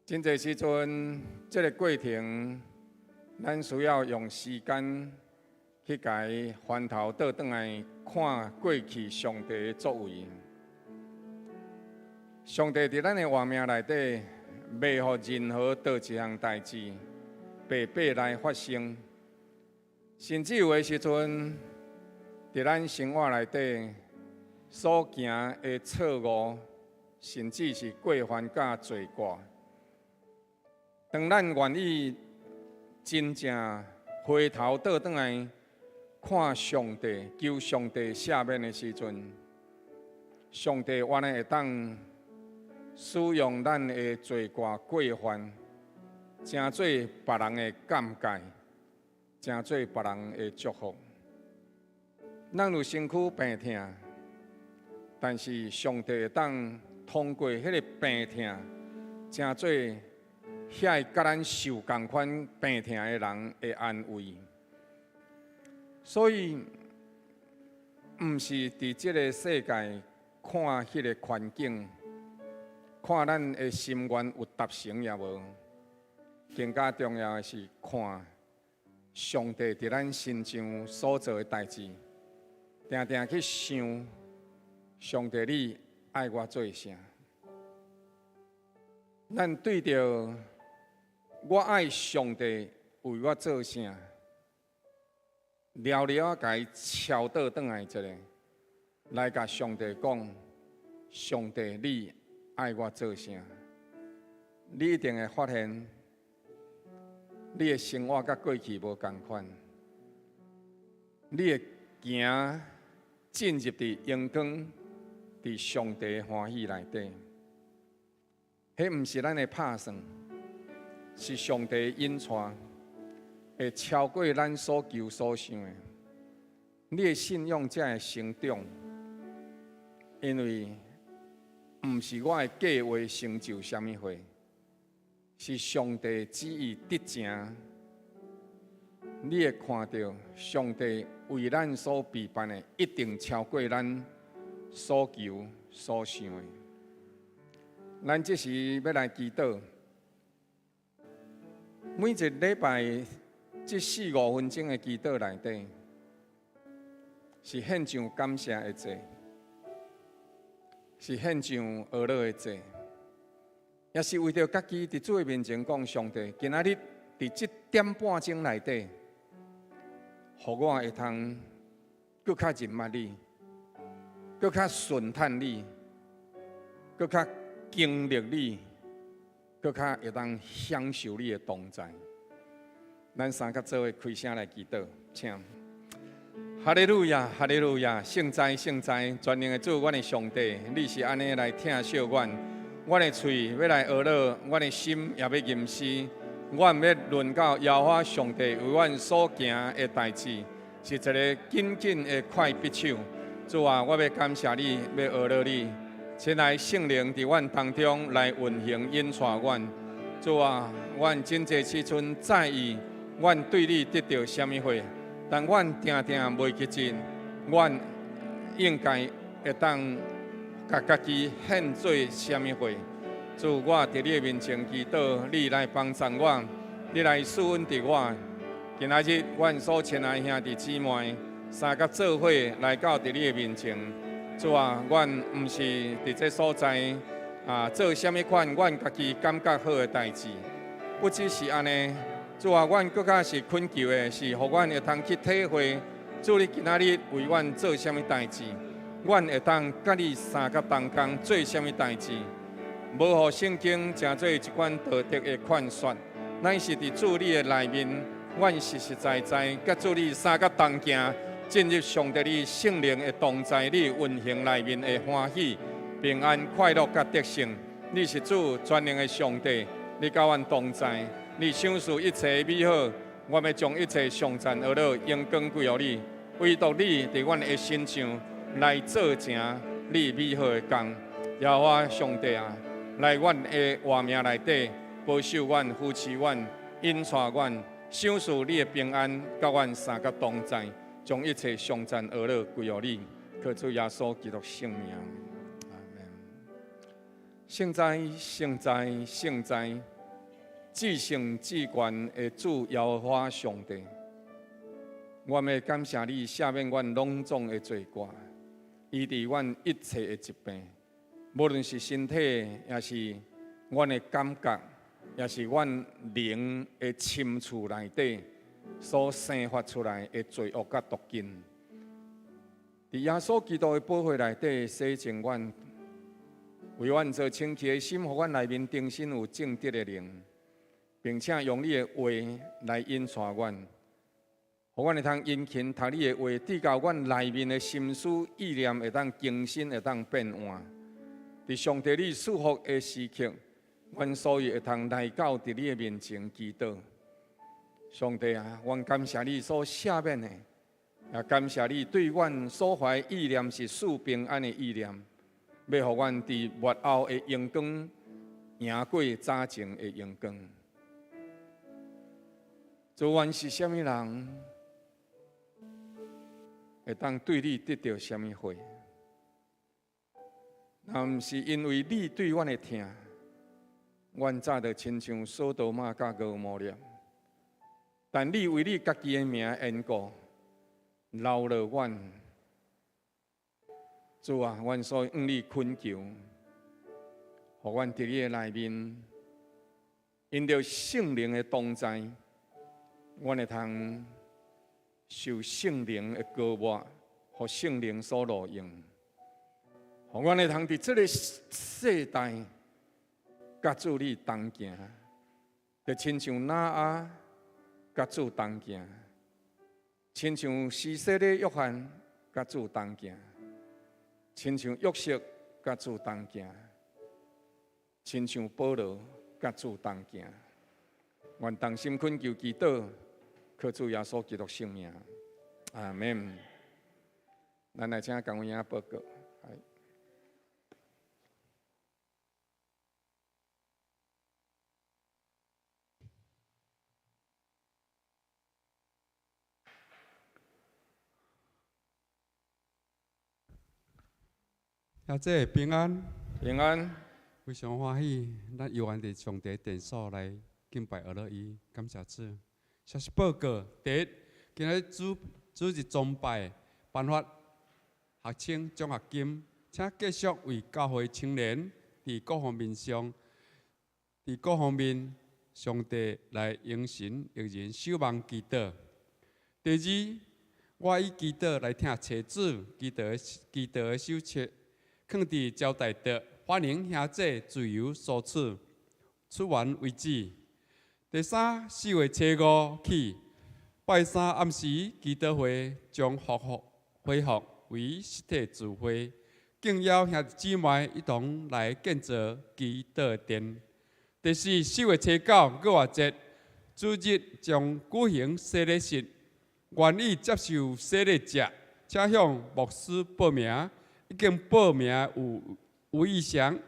真濟時陣，這个過程，咱需要用時間去共伊翻頭倒轉來看過去上帝的作為。上帝佇咱的活命內底，袂予任何佗一項代誌白白來發生。甚至有的時陣，佇咱生活內底所行的錯誤，甚至是過犯佮罪過。當咱願意真正回頭倒轉來看上帝，求上帝赦免的時陣，上帝原來會當使用咱的罪過過犯，成做別人的鑑戒，成做別人的祝福。咱有身軀病痛，但是上帝會當通過彼个病痛，成做遐个佮咱受仝款病痛的人的安慰。所以，毋是佇這个世界看彼个環境，看咱的心願有達成抑無，更加重要的是看上帝佇咱身上所做的代誌，定定去想上帝你愛我做啥？咱對著我愛上帝為我做啥，了了共伊超倒轉來一下，來共上帝講：上帝你愛我做啥？你一定會發現，你的生活佮過去無仝款，你會行進入佇榮光，佇上帝歡喜內底。彼毋是咱的拍算，是上帝引帶，會超過咱所求所想的。你的信仰才會成長，因為毋是我的計劃成就啥物貨，是上帝旨意得成。你會看著上帝為咱所備辦的，一定超過咱所求所想的。咱這時欲來祈禱，每一禮拜這四五分鐘的祈禱內底，是獻上感謝的祭，是獻上哀樂的祭，也是為著家己佇主的面前講：上帝，今仔日佇這點半鐘內底，予我會通閣較認捌你，閣較順趁你，閣較經歷你，閣較會當享受你的同在。咱三個做伙開聲來祈禱，請。哈利路亞，哈利路亞，聖哉，聖哉，全能的主，阮的上帝，你是按呢來疼惜阮，阮的喙欲來哀樂，阮的心也欲吟詩，阮欲論到耶和華上帝為阮所行的代誌，是一個緊緊的快筆手。主啊，我欲感謝你，欲哀樂你。親愛聖靈佇阮當中來運行引帶阮。主啊，阮真濟時陣在意，阮對你得著啥物貨，但阮定定袂記得，阮應該會當共家己獻做啥物貨。主，我佇你的面前祈禱，你來幫助我，你來賜恩佇我。今仔日，阮所親愛兄弟姊妹三甲做伙來到佇你的面前。主啊，阮毋是佇這所在啊做啥物款，阮家己感覺好的代誌，不只是按呢。主啊，阮閣較是懇求的是，予阮會通去體會，主你今仔日為阮做啥物代誌，阮會當佮你相佮同工做啥物代誌，無予聖經成做一款道德的勸說，乃是佇主你的內面，阮實實在在佮主你相佮同行，進入上帝你聖靈的同在，你運行內面的歡喜、平安、快樂佮得勝。你是主全能的上帝，你佮阮同在，你賞賜一切美好，我欲將一切頌讚、哀樂、榮光歸予你。唯獨你佇阮的身上來做成你美好的工。耶和華上帝啊，來阮的活命內底，保守阮、扶持阮、引帶阮，賞賜你的平安，佮阮相佮同在。將一切頌讚、哀樂歸予你，靠主耶穌基督聖名，阿門。聖哉，聖哉，聖哉！至聖至懸的主耶和華上帝，我欲感謝你赦免阮攏總的罪過，醫治阮一切的疾病，無論是身體，抑是阮的感覺，抑是阮靈的深處內底所生發出來的罪惡佮毒根。佇耶穌基督的寶血內底洗淨阮，為阮做清氣的心，予阮內面重新有正直的靈，並且用你的話來引帶阮，予阮會通殷勤讀你的話，直到阮內面的心思意念會當更新，會當變換。佇上帝你賜福的時刻，阮所以會通來到佇你的面前祈禱。上帝啊，阮感謝你所赦免的，也感謝你對阮所懷意念是賜平安的意念，欲予阮佇末後的榮光贏過早前的榮光。主，阮是啥物人，會當對你得著啥物惠？若毋是因為你對阮的疼，阮早就親像所多瑪佮蛾摩拉。但你為你家己的名緣故，留落阮。主啊，阮所以向你懇求，予阮佇你的內面，因著聖靈的同在，阮會通受聖靈的膏抹，予聖靈所路用，予阮會通佇這个世代，佮主你同行，就親像挪亞佮主同行，親像施洗禮約翰佮主同行，親像約瑟佮主同行，親像保羅佮主同行。願同心懇求祈禱，靠主耶穌基督聖名，阿門。咱來請江委員報告。兄姊平安，平安。非常歡喜，咱有緣佇上帝殿所來敬拜阿樂伊，感謝主。消息報告：第一，今日主主日崇拜頒發學生獎學金，請繼續為教會青年佇各方面上，佇各方面上帝來榮神益人，守望祈禱。第二，我以祈禱來聽冊子，祈禱的手冊，囥佇招待桌，歡迎兄姊自由索取，取完為止。第三，4月初5起，拜三暗時祈禱會將恢復為實體聚會，敬邀兄弟姊妹一同來建造祈禱殿。第四，4月初9逾越節主日將舉行洗禮式，願意接受洗禮者，請向牧師報名。已經報名有吳義祥。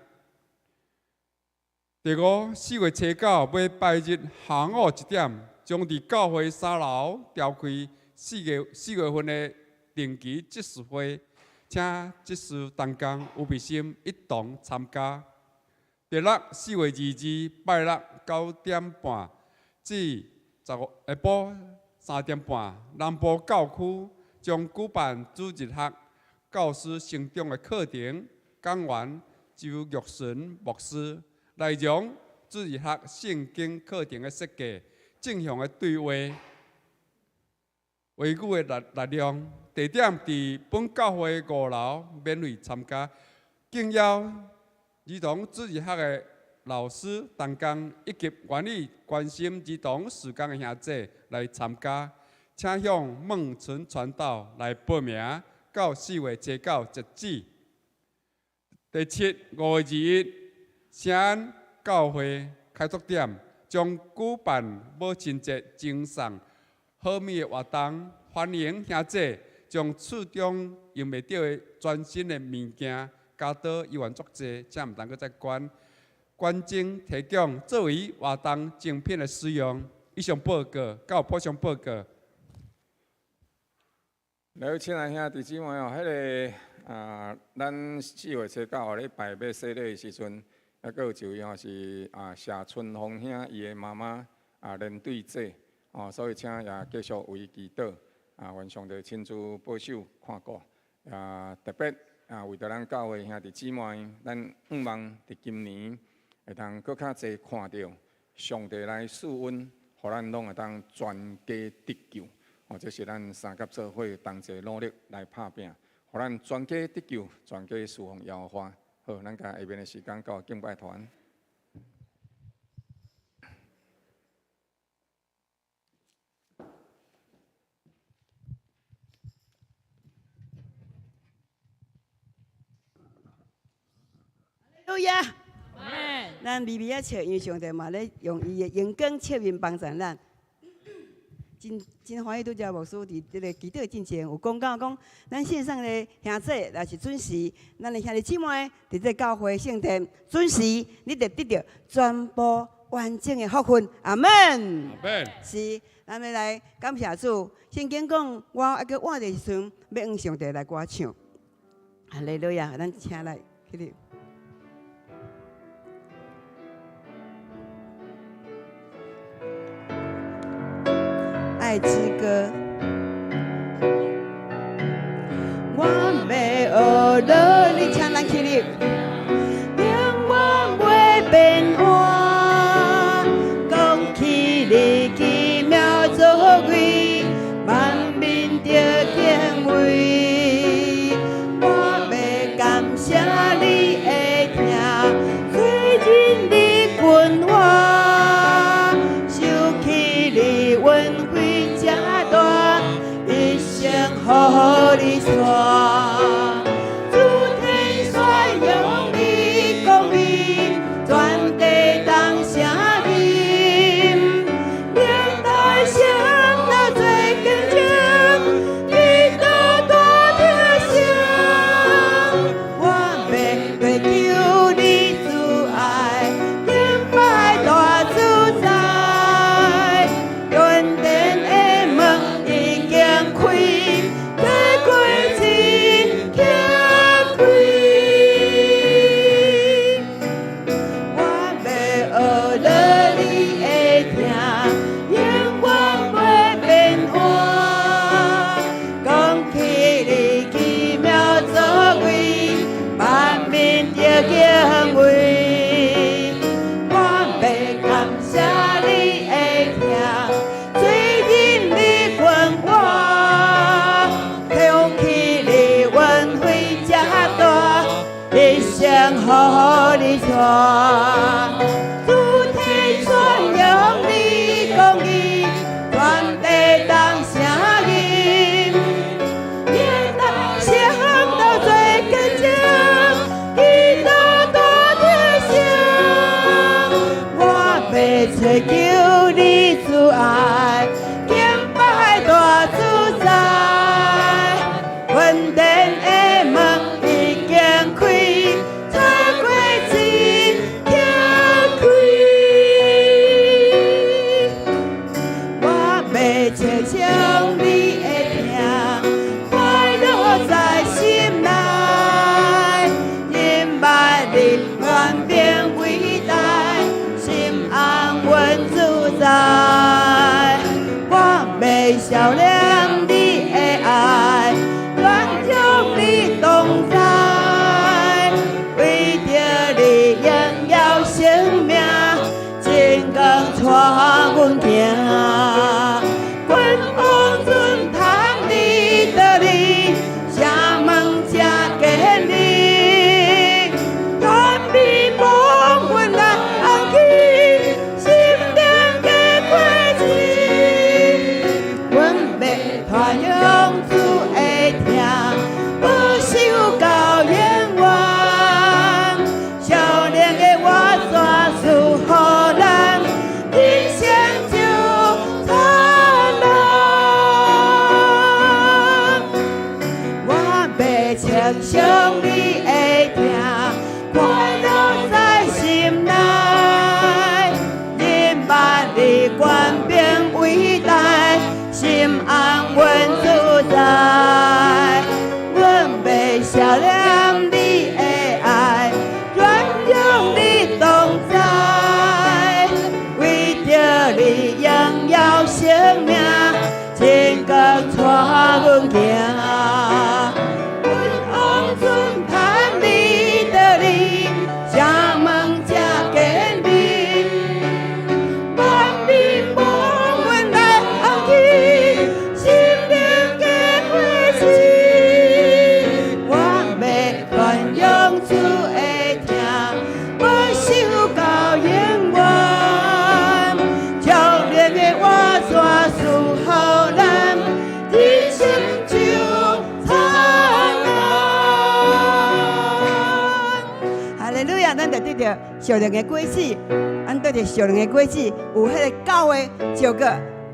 第五，4月初9欲拜日下午1點，將佇教會三樓召開4月份的定期執事會，請執事同工吳必心一同參加。第六，4月22拜六9點半至15下晡3點半，南部教區將舉辦主日學教師成長的課程，講員周玉純牧師，內容主日學聖經課程的設計、正向的對話、話語的力量。地點佇本教會5樓，免費參加。敬邀兒童主日學的老師同工以及願意關心兒童事工的兄姊來參加，請向孟純傳道來報名，到4月初9截止。第七，5月21，聖安教會開拓點將舉辦母親節贈送好物的活動，歡迎兄姊將厝中用袂著的全新的物件、鉸刀猶原足濟，請毋通閣再捐，捐贈提供作為活動贈品的使用。以上報告，到補充報告。來，親愛兄弟姊妹哦，彼個啊，咱4月初9禮拜欲洗禮的時陣，啊，閣有一位吼是謝春風兄伊的媽媽連對姐，哦，所以請也繼續為祈禱，願上帝親自保守看顧，特別為著咱教會兄弟姊妹，咱向望佇今年會當閣較濟看著上帝來賜恩，予咱攏會當全家得救。哦，這是咱三甲做伙同齊努力來拍拚，予咱全家得救，全家侍奉耶和華。好，咱共下面的時間交敬拜團。路亞，咱微微仔笑，因為上帝嘛咧用伊的榮光笑面幫助咱。真真歡喜，拄才牧師佇這个祈禱進前有講到講，咱線上的兄弟若是準時，咱的兄弟姊妹佇這教會聖殿準時，你就得著全部完整的福分。阿門。阿門。是，咱欲來感謝主。聖經講，我猶閣活的時陣，欲向上帝來歌唱。哈利路亞，咱請來起立。愛之歌，我欲學著你，請咱起立，永遠袂變換，講起你奇妙作為，萬民著敬畏。我欲感謝你的疼，雖然你訓我，受起你恩惠這大，一生予你帶。諸天宣揚你公義，全地同聲吟。歷代聖道做見證，基督大得勝。我欲追求你慈愛，敬拜大主宰。恩典的門已經開，這過真可貴。我欲學著你的疼，永遠袂變換。講起你奇妙作為，萬民著敬畏。我欲感謝你的疼，雖然你訓我，挑起你恩惠這大，一生予你帶。諸天宣揚你公義，全地同聲吟。歷代聖道做見證，基督大得勝。我欲追求你慈愛，敬拜大主宰。恩典的門已經開，這過真可貴。我欲切唱你的疼，快樂在心內，因捌你權柄偉大，心安穩自在。我欲笑臉你的愛，願將你同在，為著你榮耀生命，真光帶阮行。君王尊堂你的你，城門這堅立，願美夢阮來去，心靈的過程。阮欲傳揚主的疼，保守到永遠。少年的活泉賜予咱，人生就屬靈的果子，咱對著屬靈的果子有彼个九个九個，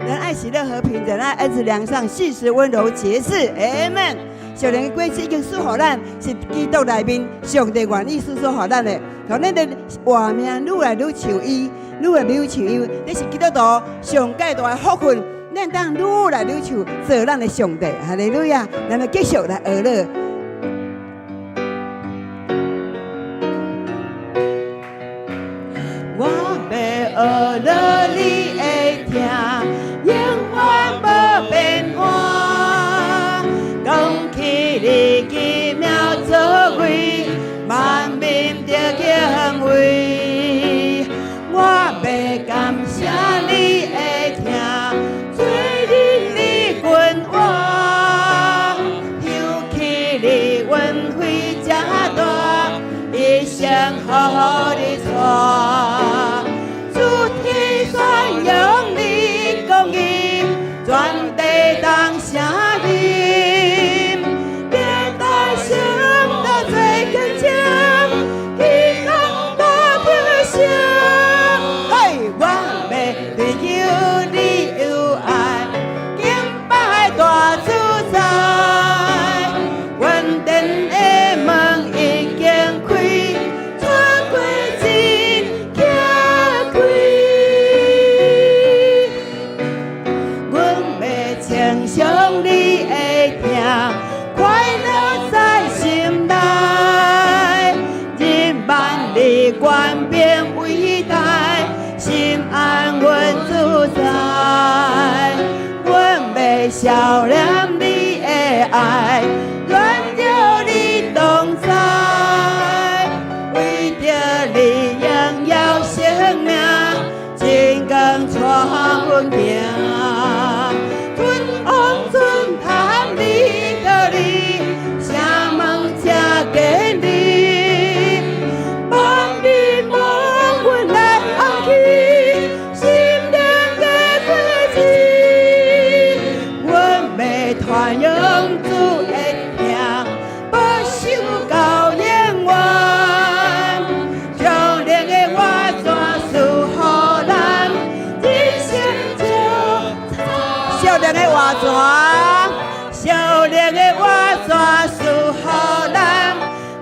仁愛、喜樂、和平、忍耐、恩慈、良善、信實、溫柔、節制。阿門。屬靈的果子已經賜予咱，是基督內面上帝願意賜予咱的。予咱的活命愈來愈像伊，愈來愈像伊，這是基督徒上蓋大的福分。咱當愈來愈像做咱的上帝，哈利路亞！咱來繼續來學樂。我欲學樂你的疼，永遠無變換。講起你奇妙作為，萬民著敬畏。我欲感謝你的疼，做恁你管我，想起你恩惠這大，一生予你帶。諸天宣揚你公義，全地當聲鳴，別大聲到最堅強，祈求大聽聲。嘿，我欲追求你有愛，敬拜大主宰，恩典的門已經開，穿過真徛開。阮欲稱頌你的疼，快樂在心內，日萬里權柄偉大，心安穩自在。阮欲笑念你的愛，願著你同在，為著你榮耀生命，真光帶阮行。尊王尊探你的你，城門正堅立，萬民望阮來紅起，心靈的果子。阮欲傳揚主的疼，保守到永遠。屬靈的活泉賜予咱，人生就屬靈的活泉，屬靈的活泉賜予咱，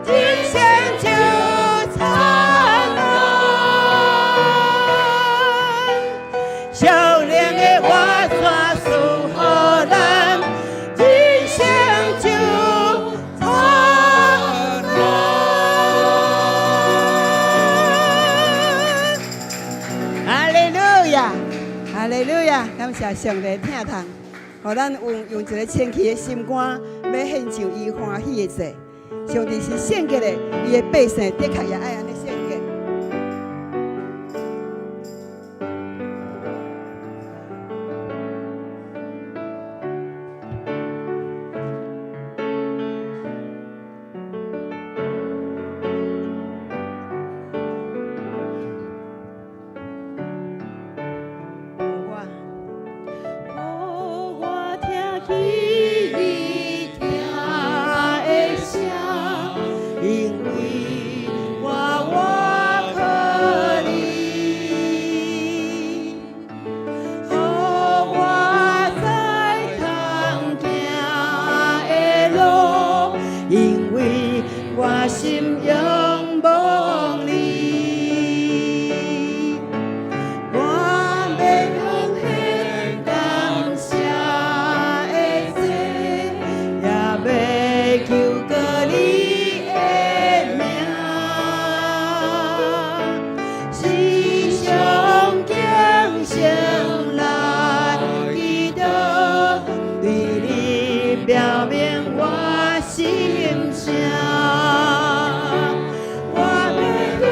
人生就燦爛。屬靈的活泉賜予咱，人生就燦爛。哈利路亞，哈利路亞！感謝上帝疼痛，予咱用一个清氣的心肝，欲獻上伊歡喜的祭。上帝是聖潔的，伊的百姓的確也愛按呢聖潔。予我，予我聽起你疼的聲，因為我倚靠你，予我知通行的路，因為我心仰望你。我欲奉獻感謝的祭，也欲求告你的名，時常敬誠來祈禱，對你表明我心聲。我欲對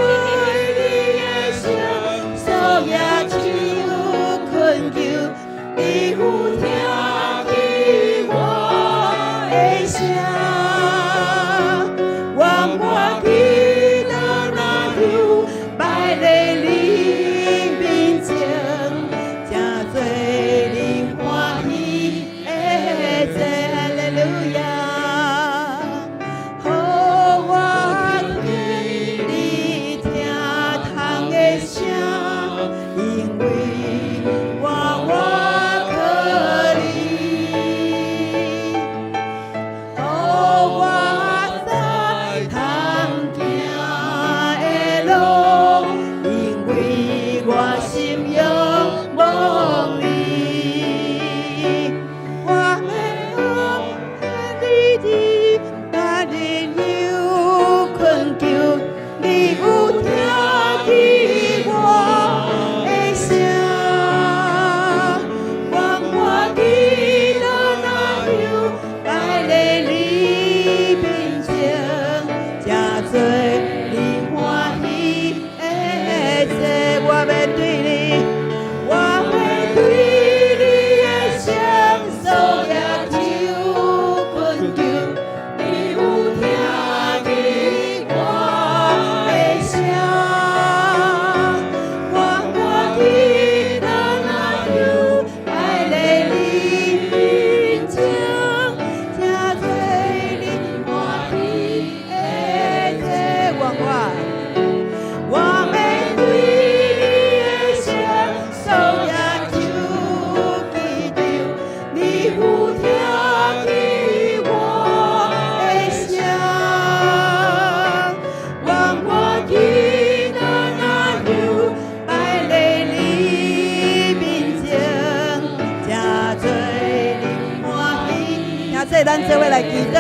你的聖所舉手懇求，你有聽見我的聲。願我祈禱若有擺佇你面前，成做你歡喜的祭，哈利路亞。予我對你疼痛。因為我倚靠你，予我知通行的路，因為我心仰望你，我欲奉獻你的，當日有懇求，你有聽見我的聲，願我祈禱若有擺佇你面前，成做你歡喜的祭。我欲對你，我欲對你的聖所舉手懇求，你有聽見我的聲，願我祈禱若有擺佇你面前，成做你歡喜的祭。願我，我欲對你的聖所舉手祈求，你有聽見我的聲，願我祈禱若有擺佇你面前，成做你歡喜。聽這咱做伙來祈禱，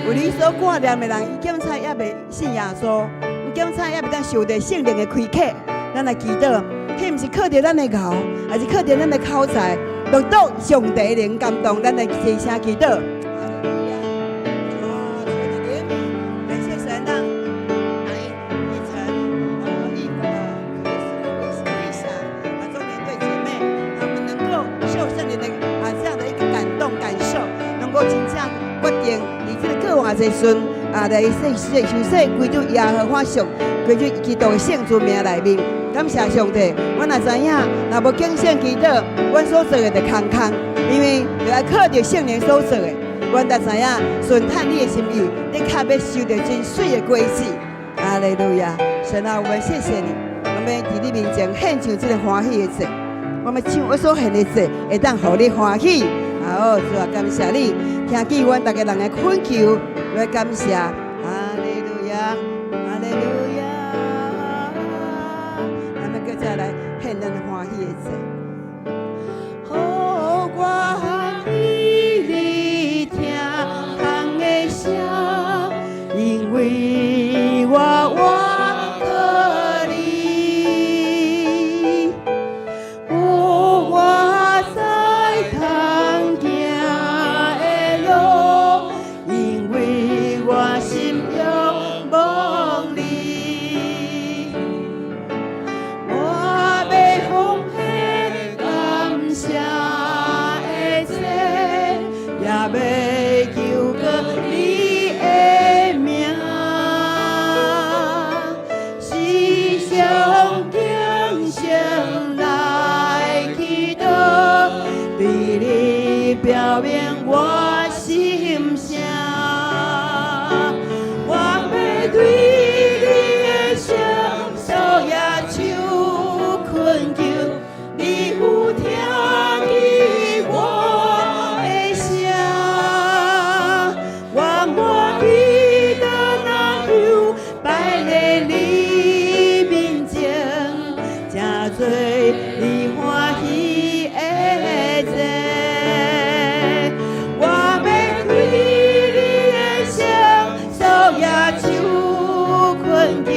有你所掛念的人，伊檢查猶未信耶穌，伊檢查猶未當受著聖靈的開啟，咱來祈禱，彼毋是靠著咱的𠢕，抑是靠著咱的口才，獨獨上帝靈感動，咱來齊聲祈禱。哈利路亞！主的靈，感謝神讓一層一耶穌為想啊中年隊姐妹，他們能夠受聖靈的啊這樣的一個感動感受，能夠真正決定佇這個過偌濟時陣啊來洗洗受洗歸入耶和華上，歸入基督的聖主名內面。感謝上帝，阮也知影，若無警醒祈禱，阮所做的就空空，因為就愛靠著聖靈所做的。阮就知影，順探你的心意，的確欲收著真媠的果子。哈利路亞！神啊，我們謝謝你，我們佇你面前獻上這個歡喜的祭，我們唱我所獻的祭，會當予你歡喜。好，主啊，感謝你，聽見阮逐家人的懇求，來感謝。哈利路亞，哈利路亞。咱們閣再來獻咱歡喜的祭。予我起你聽空的聲，因為我倚靠你，予我知通行的路，因為我心仰望你。我欲奉獻感謝的祭，也欲求告你的名，時常警醒來祈禱，對你表明我心聲。我欲對你的聖所舉手懇求，你有聽見我的聲，願我祈禱若有擺佇你面前，成做你歡喜的祭。我欲對你的聖所舉手懇求，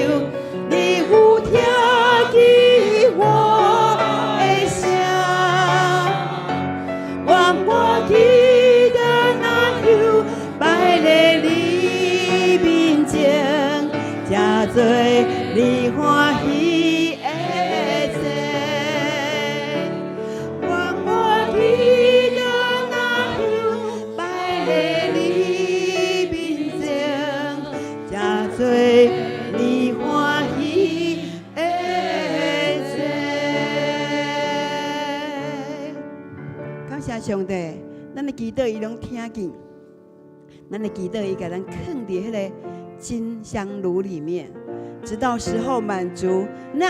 你有聽見我的聲，願我祈禱若有擺佇你面前，成做你歡喜的祭。願我祈禱若有擺佇你面前，成做你歡喜的祭。感謝上帝，咱的祈禱伊攏聽見，咱的祈禱伊共咱囥佇彼個金香爐裡面。直到時候滿足，那樣的應許就要傾倒下來。所以咱若行善，咱若祈禱，攏無灰心，無喪志，到了時陣，攏欲看著收成，咱就歡喜，透早就去掖好的種子。阿門。透早去掖好種，用仁愛佮虔誠，中晝去掖好種，到暗也無停。天後五穀收成，入來天後收成，大家歡喜快樂，五穀收轉來，五穀收轉來，五穀收轉來，大家歡喜快樂，五穀收轉來，五穀收轉來，五穀收轉來，大家歡喜快樂，五穀收轉來，透早去掖好種，用仁愛佮虔誠，中晝去掖好種，到暗也無停。天後五穀成熟，入來天後收成，大家歡喜快樂，五穀收轉來，五穀收轉來，五穀收轉來，大家歡喜快樂，五穀收轉來，五穀收轉來，五穀收轉來，大家歡喜快樂，五穀收轉來，好天氣掖好種，存希望佮熱誠，天頂風雨風雨，著繼續進行。你若忠心做工，將來大通收成，大家歡喜快樂，五穀收轉來，嘿，五穀收轉來，五穀收轉來，大家歡喜快樂，五穀收轉來，五穀收轉來，五穀收轉來，大家歡喜快樂，五穀收轉來，每日去掖好種，為主樂苦前進，感動隨流目屎，心心像耶穌，單當做最清楚，主必歡喜接待，大家歡喜快樂，五穀收轉來，五穀收轉來，五穀收轉來，大家歡喜快樂，五穀收轉來，五穀收轉來，五穀收轉來，大家歡喜快樂，五穀收轉來。這是我共人講，透早就好去，這个好天嘛好去，每日都攏愛去。有時咱唱副歌，每日看到，但彼个五穀收倒轉來時陣，咱就問咱家己哦，我敢有去掖種子？若無掖種子是無通收成的哦。求主予咱聖神的氣力，藉著日常的生活，行將福音、傳福音，成做咱的日常啊！吼，這擺人講啥物是我的日常？就是傳福音，掖好種子。阿門。嘿，天早去掖好種，用仁愛佮虔誠，中晝去掖好種，到暗也無停。天後五穀成熟，入來等候收成，大家歡喜快樂，五穀收轉來，五穀收轉來，五穀收轉來，大家歡喜快樂，五穀收轉來，五穀收轉來，五穀收轉來，大家歡喜快樂，五穀收轉來，好天氣掖好種，存希望佮熱誠，流著風雲風雨，著繼續前行。你若做工摠工，將來都通收成，大家歡喜快樂，五穀收轉來，五穀收轉來，五穀收轉來，大家歡喜快樂，五穀收轉來，五穀收轉來，五穀收轉來，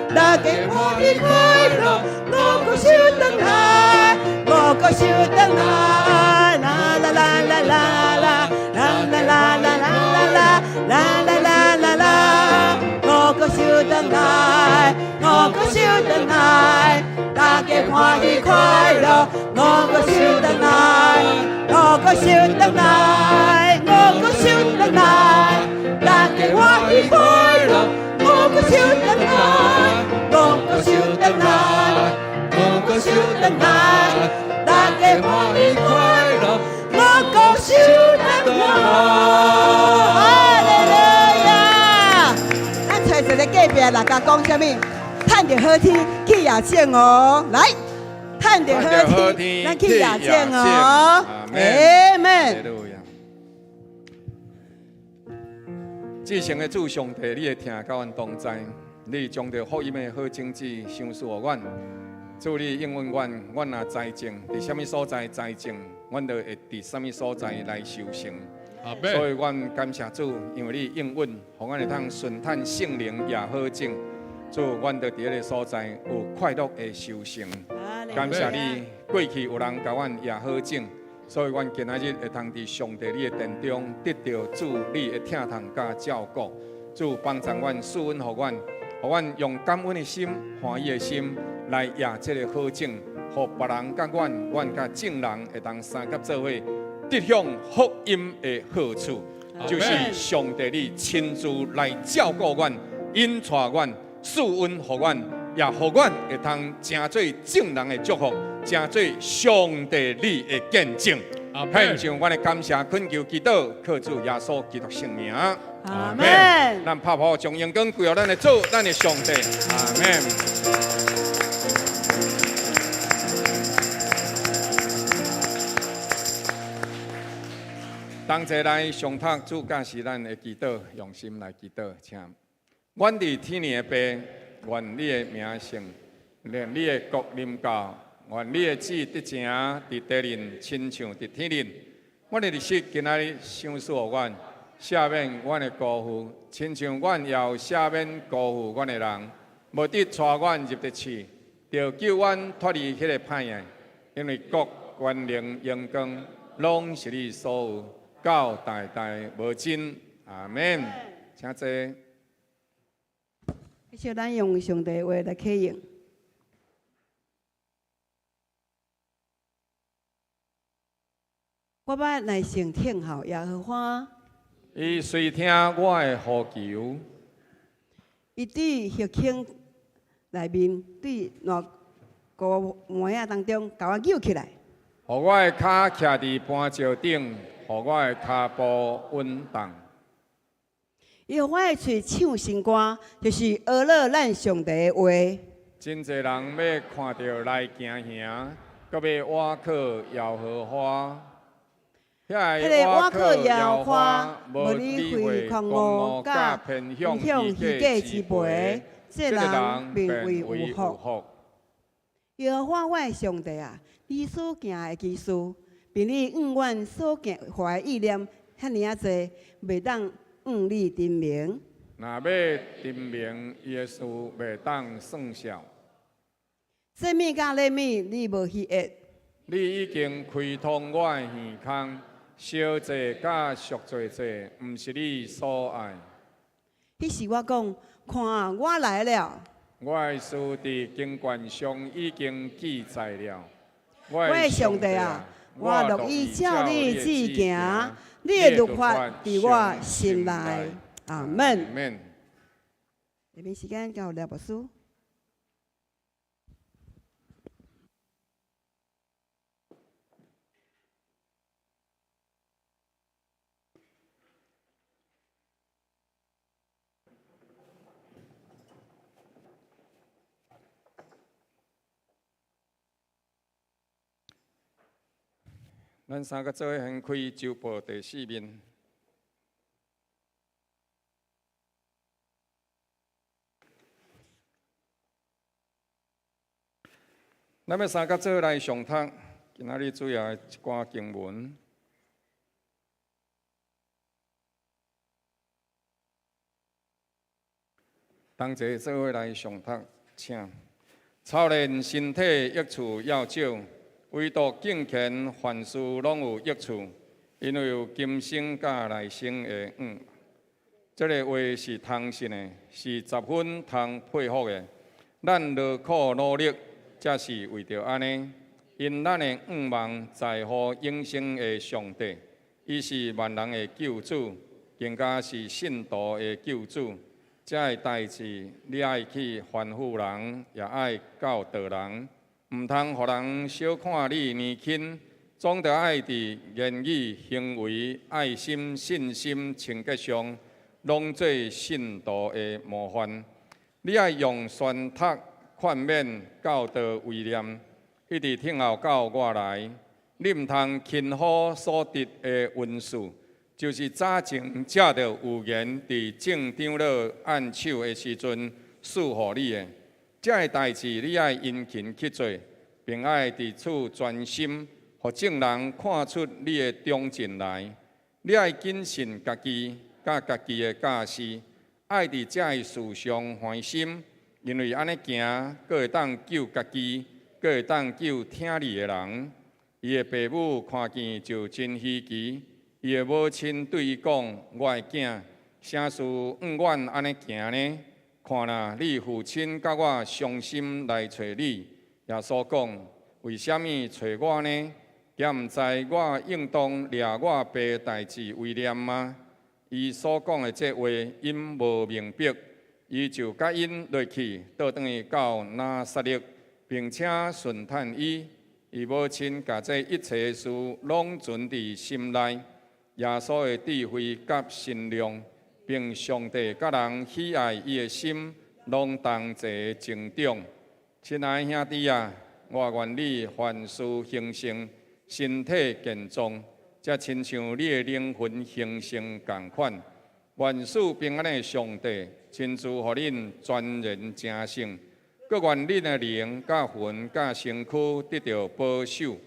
大家歡喜快樂，五穀收轉來，五穀收轉來，啦啦啦啦啦啦，啦啦啦啦啦啦啦啦啦啦啦，五穀收轉來，五穀收轉來，大家歡喜快樂，五穀收轉來，五穀收轉來，五穀收轉來，大家歡喜快樂，五穀收轉來，五穀收轉來，五穀收轉來，大家歡喜快樂，五穀收轉來。揣一个隔壁來共講啥物？趁著好天去野種哦，來，趁著好天，咱去野種哦，阿門。至聖的主上帝，你的疼佮阮同在，你將著福音的好種子賞賜予阮。主你應允阮，阮若栽種，佇啥物所在栽種，阮就會佇啥物所在來收成。所以阮感謝主，因為你應允，予阮會通順趁聖靈也好種。主，阮就佇彼个所在有快樂的收成。感謝你，過去有人共阮也好種。所以，阮今仔日會通佇上帝你的殿中得著主你的疼痛佮照顧，主幫助阮，賜恩予阮，予阮用感恩的心、歡喜的心來掖這个好種，予別人佮阮，阮佮眾人會當相佮做伙得享福音的好處，就是上帝你親自來照顧阮、引帶阮、賜恩予阮，也予阮會通成做眾人的祝福，成做上帝你的見證。獻上阮的感謝，懇求祈禱，靠主耶穌基督聖名。阿門。咱拍破將榮光歸予咱的主，咱的上帝。阿門。同齊來上讀主教示咱的祈禱，用心來祈禱，請。阮佇天的父，願你的名聖，願你的國臨到，願你的旨得成佇地面，親像佇天頂。阮的日食今仔日賞賜予阮，赦免阮的辜負，親像阮也有赦免辜負阮的人。無得帶阮入佇試，著救阮脫離彼个歹的。因為國、權能、榮光，攏是你所有，到代代無盡。阿門。請坐。請咱用上帝的話來啟應。我欲耐性聽候耶和華。伊垂聽我的呼求。伊佇黑坑內面，對爛膏糜仔當中，共我救起來。予我的跤徛佇磐石頂，予我的跤步穩當。伊予我的喙唱新歌，就是學樂咱上帝的話。真濟人欲看著來驚嚇，閣欲倚靠耶和華。彼个倚靠耶和華，無理會狂傲佮偏向虛假之輩，這人便為有福。耶和華我的上帝啊，你所行的奇事，並你向阮所懷的意念，遐爾仔濟，袂當向你陳明。若欲陳明伊的事，袂當算數。節物佮禮物，你無喜悅。你已經開通我的耳孔，燒祭佮贖罪祭，毋是你所愛。彼時我講，看啊，我來了。我的事佇經卷上已經記載了。我的上帝啊，我樂意照你的旨行，你的律法佇我心內。阿門。下面時間交廖牧師。咱三个做伙掀開周報第四面。咱欲三个做伙來上讀今仔日主要的一寡經文。同齊做伙來上讀，請。操練身體益處猶少，唯獨敬虔凡事攏有益處，因為有今生佮來生的願。這个話是通信的，是十分通佩服的。咱勞苦努力，才是為著按呢。因咱的願望在乎永生的上帝，伊是萬人的救主，更加是信徒的救主。這个代誌，你愛去吩咐人，也愛教導人，毋通予人小看你年輕，總著愛佇言語、行為、愛心、信心、清潔上，攏做信徒的模範。你愛用宣讀、勸勉、教導為念，一直聽候到我來。你毋通輕忽所得的恩賜，就是早前藉著預言佇眾長老按手的時陣賜予你的。這个代誌你愛殷勤去做，並愛佇此專心，予眾人看出你的長進來。你愛謹慎家己，佮家己的教示，愛佇這个事上歡心，因為按呢行，閣會當救家己，閣會當救聽你的人。伊的爸母看見就真稀奇，伊的母親對伊講：我的囝，啥事向阮按呢行呢？看哪，你父親佮我傷心來揣你。耶穌講：為啥物揣我呢？敢毋知我應當掠我爸的代誌為念嗎？伊所講的這話，𪜶無明白。伊就佮𪜶落去，倒轉去到拿撒勒，並且順趁伊。伊母親共這一切事攏存佇心內。耶穌的智慧佮身量，並上帝佮人喜愛伊的心，攏同齊增長。親愛的兄弟啊，我願你凡事興盛，身體健壯，才親像你的靈魂興盛仝款。願賜平安的上帝親自予恁全然成聖，閣願恁的靈、佮魂、佮身軀得著保守，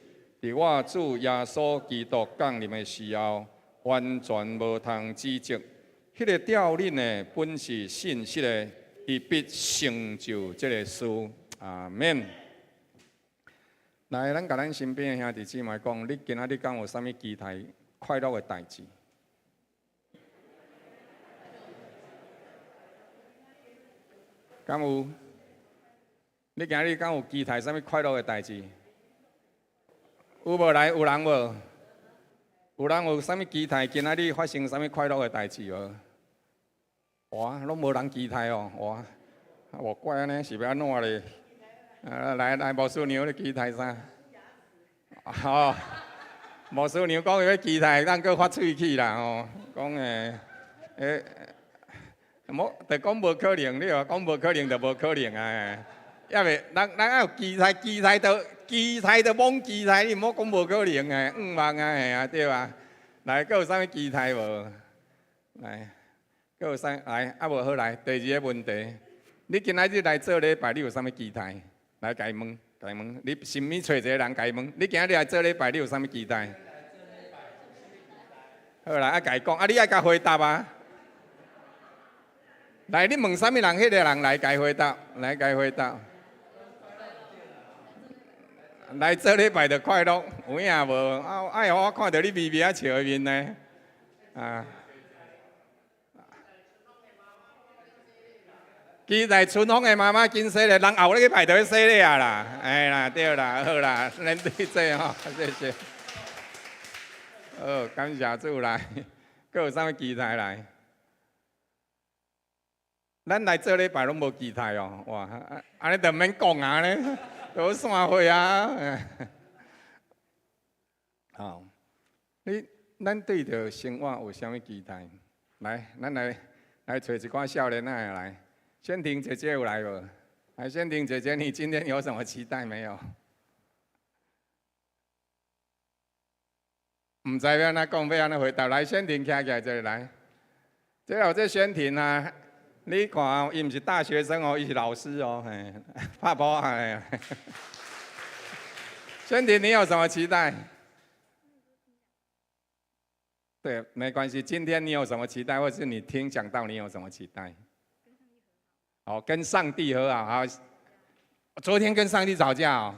佇我主耶穌基督降臨的時候，完全無通指責。彼个召恁的本是信實的，伊必成就這个事。阿們。來，咱共咱身邊的兄弟姊妹講，你今仔日敢有啥物期待快樂的代誌？敢有？你今日敢有期待啥物快樂的代誌？有無來？有人無？有人有啥物期待？今仔日發生啥物快樂的代誌無？哇，攏無人期待哦！哇，無怪按呢，是欲按怎咧？啊，來來，牧師娘咧期待啥？哦，牧師娘講伊欲期待，咱閣發喙齒啦吼，講欸，欸，無，就講無可能，你話講無可能就無可能啊！抑未，咱咱愛有期待，期待就期待就罔期待，你毋好講無可能的，願望啊，嘿啊，對吧？來，閣有啥物期待無？來，閣有啥？來，啊無好來，第二个問題，你今仔日來做禮拜，你有啥物期待？來，共伊問，共伊問，你身邊揣一個人共伊問，你今仔日來做禮拜，你有啥物期待？好啦，啊，共伊講，啊，你愛共回答啊。來，你問啥物人，彼個人來共伊回答，來共伊回答。來做禮拜就快樂，有影無？啊，愛予我看著你微微仔笑的面呢？啊！期待春風的媽媽緊洗禮，人後禮拜就欲洗禮啊啦！哎啦，對啦，好啦，免對這吼，謝謝。好，感謝主來，閣有啥物期待來？咱來做禮拜攏無期待哦，哇！按呢就毋免講啊，按呢都散會啊。好，你咱對著生活有啥物期待？來，咱來來揣一寡少年仔的來。宣婷姐姐有來無？來，宣婷姐姐，你今天有什麼期待沒有？毋知欲按怎講，欲按怎回答？來，宣婷徛起來，這來。這個這宣婷啊。你看，伊毋是大學生哦，伊是老師哦，嘿，拍波啊！宣婷，你有什麼期待？對，沒關係。今天你有什麼期待，或是你聽講道你有什麼期待？哦，跟上帝和好。好，昨天跟上帝吵架哦。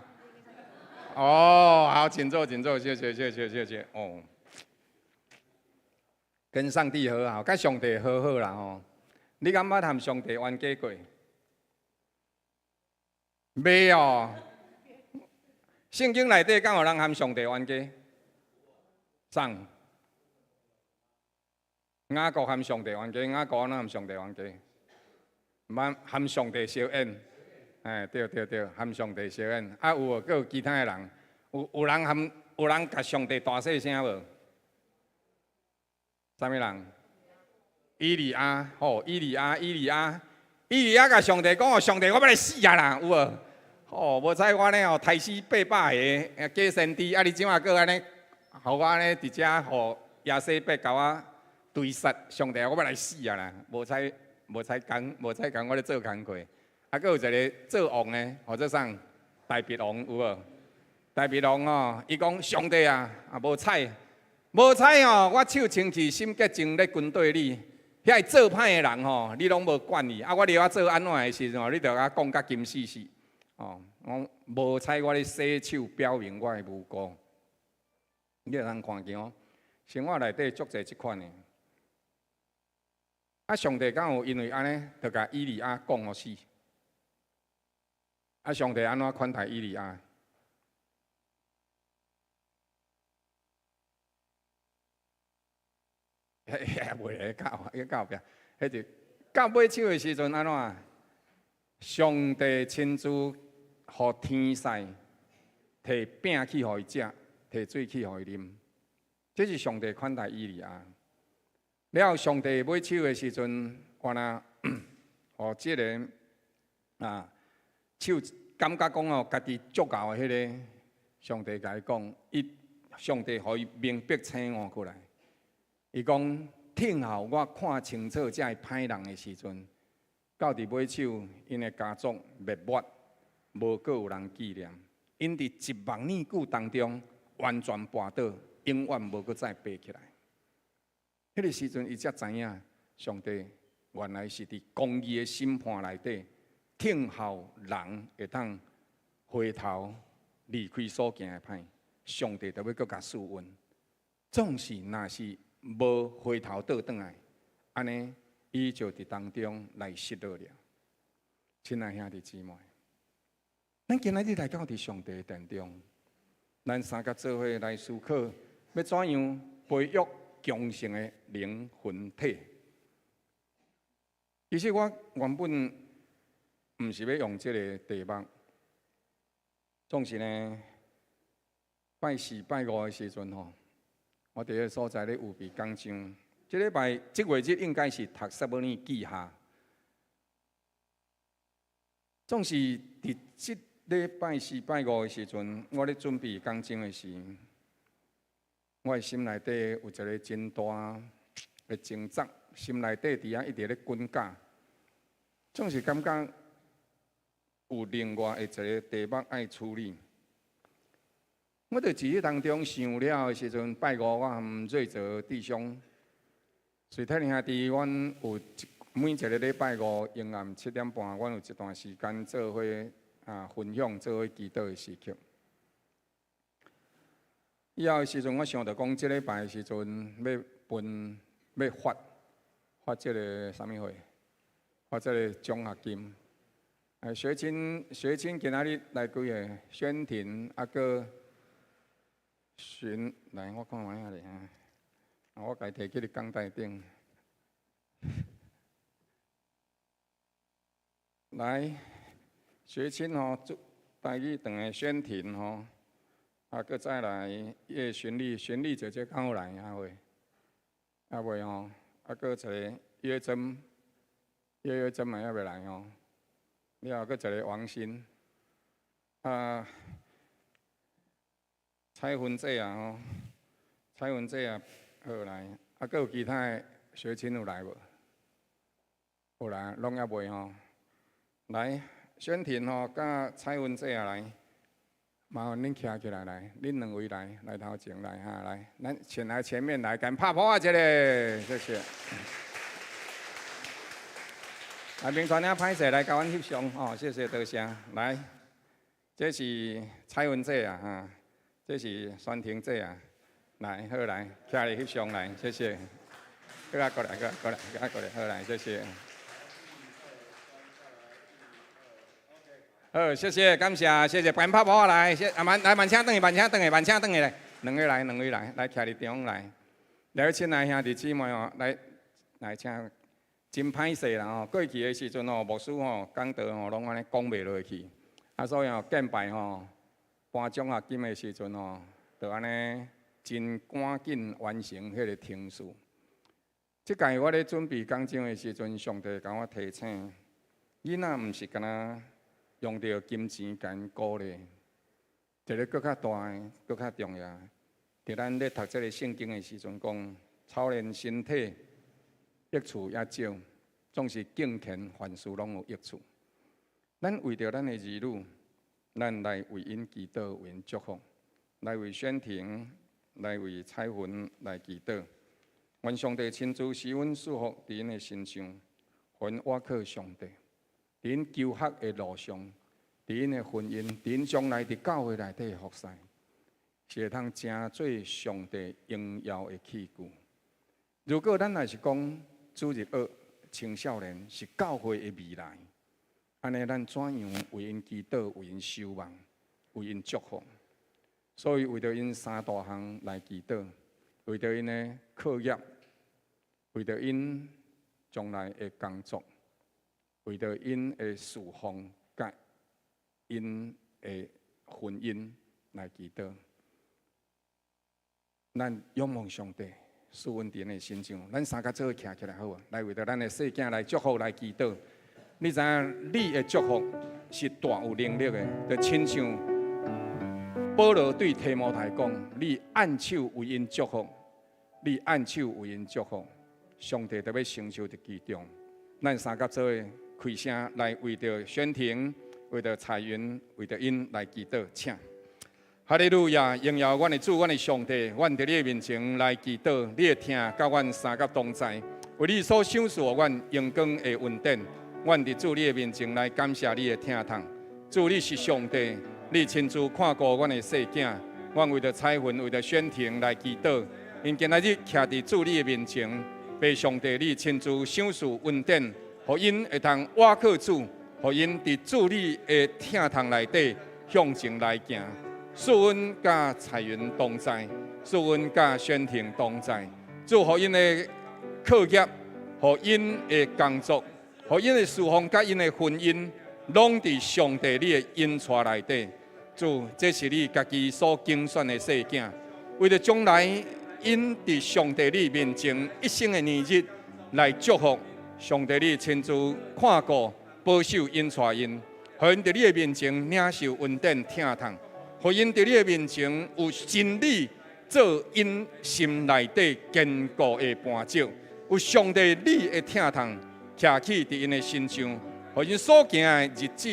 哦，好，請坐，請坐，謝謝，謝謝，謝謝。哦，跟上帝和好，佮上帝和好啦吼。你敢捌和上帝冤家過？袂哦。聖經內底敢有人和上帝冤家？上。雅各和上帝冤家，雅各按怎和上帝冤家？毋和上帝相冤。哎，對對對，和上帝相冤。啊，有無？閣有其他的人？有有人和有人共上帝大細聲無？啥物人？以利亞，吼，以利亞，以利亞，以利亞共上帝講哦，上帝，我欲來死啊啦，有無？吼，無彩我呢吼，刣死800個假先知，啊，你這馬閣按呢，予我按呢佇遮，予耶洗別共我追殺，上帝，我欲來死啊啦！無彩，無彩工，無彩工，我咧做工課，啊，閣有一個做王的，號做啥？大衛王有無？大衛王哦，伊講上帝啊，啊無彩，無彩哦，我手清氣，心潔淨咧跟綴你。遐個做歹的人吼，你攏無管伊。啊，我了做按怎的時陣吼，你著共我講甲金死死。哦，我無彩，我咧洗手表明我的無辜。你會通看見哦，生活內底足濟這款的。啊，上帝敢有因為按呢，就共以利亞講予死？啊，上帝按怎款待以利亞？遐袂來到，伊到後壁，彼就到尾手的時陣按怎？上帝親自予天使提餅去予伊食，提水去予伊啉，這是上帝款待以利亞。了後上帝尾手的時陣，原來予這个啊手感覺講哦，家己足𠢕的彼个上帝共伊講，伊上帝予伊明白醒悟過來。伊講，聽候我看清楚這个歹人的時陣，到佇尾手，𪜶的家族滅沒，無閣有人紀念。𪜶佇一萬年久當中完全跋倒，永遠無閣再爬起來。彼个時陣，伊才知影，上帝原來是佇公義的審判內底，聽候人會當回頭離開所行的歹，上帝就欲閣共賜恩。總是若是無回頭倒轉來，按呢，伊就佇當中來失落了。親愛兄弟姊妹，咱今仔日來到佇上帝的殿中，咱三個做伙來思考，欲怎樣培育強盛的靈魂體。其實我原本毋是欲用這个題目，總是呢，拜四、拜五的時陣吼，我佇个所在咧預備講章。這禮拜這月日應該是讀撒母耳記下，總是佇這禮拜四、拜五的時陣，我咧準備講章的時，我的心內底有一个真大的掙扎，心內底佇遐一直咧滾絞，總是感覺有另外的一个題目愛處理。我佇佇彼當中想了的時陣，拜五我含瑞澤弟兄，隨體兄弟，阮有一每一个禮拜五暝暗7點半，阮有一段時間做伙啊分享、做伙祈禱的時刻。以後的時陣，我想著講，這禮拜的時陣欲分欲發發這个啥物貨？發這个獎學金。哎，學青學青今仔日來幾个？宣婷啊，閣尋來，我看覓仔咧哈，我共提去你講台頂。來，學青吼，台語長的宣婷吼，啊，閣再來葉尋麗，尋麗姐姐敢有來啊？未？啊未吼，啊，閣一个葉珍，葉葉珍嘛猶未來吼。了後閣一个王鑫，啊。彩雲姐啊吼，彩雲姐啊，好來，啊，閣有其他的學青有來無？有來，攏猶未吼。來，宣婷吼，佮彩雲姐啊來，麻煩恁徛起來來，恁兩位來，來頭前來哈來，咱請來前面來，共拍噗仔一下，謝謝。來，明傳遐歹勢來共阮翕相吼，謝謝多謝。來，這是彩雲姐啊哈。這是宣婷姐啊，來好來，徛咧翕相來，謝謝。過來過來過來過來過來，好來，謝謝。好，謝謝，感謝，謝謝，趕拍噗仔來，謝啊慢來慢請轉去，慢請轉去，慢請轉去來，兩个來，兩位來，來徛佇中來。來，親愛兄弟姊妹哦，來來請，真歹勢啦吼，過去的時陣吼，牧師吼講道吼，攏按呢講袂落去，啊所以吼敬拜吼。頒獎學金的時陣吼，就按呢真趕緊完成彼个程序。這屆我咧準備講章的時陣，上帝共我提醒，囡仔毋是干焦用著金錢共𪜶鼓勵，一个閣較大的、閣較重要。佇咱咧讀這个聖經的時陣，講操練身體益處也少，總是敬虔凡事攏有益處。咱為著咱的兒女，咱來為𪜶祈禱，為𪜶祝福，來為宣婷，來為彩雲來祈禱。願上帝親自施恩賜福佇𪜶的身上，予𪜶倚靠上帝，佇𪜶求學的路上，佇𪜶的婚姻，佇𪜶將來佇教會內底的服侍，是會通成做上帝榮耀的器具。如果咱若是講主日學青少年是教會的未來，按呢咱怎樣為𪜶祈禱、為𪜶守望、為𪜶祝福？所以為著𪜶三大項來祈禱，為著𪜶的課業，為著𪜶將來的工作，為著𪜶的侍奉，佮𪜶的婚姻來祈禱。咱仰望上帝賜恩佇𪜶的身上，咱三個做伙徛起來好無？來為著咱的細囝來祝福來祈禱。你知影，你的祝福是大有能力的，就親像保羅對提摩太講：你按手為𪜶祝福，你按手為𪜶祝福，上帝就欲成就佇其中。咱三個做伙開聲來為著宣婷、為著彩雲、為著𪜶來祈禱，請。哈利路亞，榮耀阮的主，阮的上帝，阮佇你的面前來祈禱，你會聽佮阮三佮同在，為你所賞賜予阮榮光的恩典，阮佇主你的面前來感謝你的疼痛。主，你是上帝，你親自看顧阮的細囝，阮為著彩雲，為著宣婷來祈禱，𪜶今仔日徛佇主你的面前，父上帝，你親自賞賜恩典，予𪜶會通倚靠主，予𪜶佇主你的疼痛內底向前來行。賜阮佮彩雲同在，賜阮佮宣婷同在，主予𪜶的課業，予𪜶的工作，予𪜶的侍奉佮𪜶的婚姻，攏佇上帝你的引帶內底。主，這是你家己所揀選的細囝，為著將來𪜶佇上帝你面前一生的年日來祝福，上帝你親自看顧保守引帶𪜶，予𪜶佇你的面前領受恩典疼痛。予𪜶佇你的面前有真理做𪜶心內底堅固的磐石，有上帝你的疼痛徛起佇𪜶的身上，予𪜶所行的日子，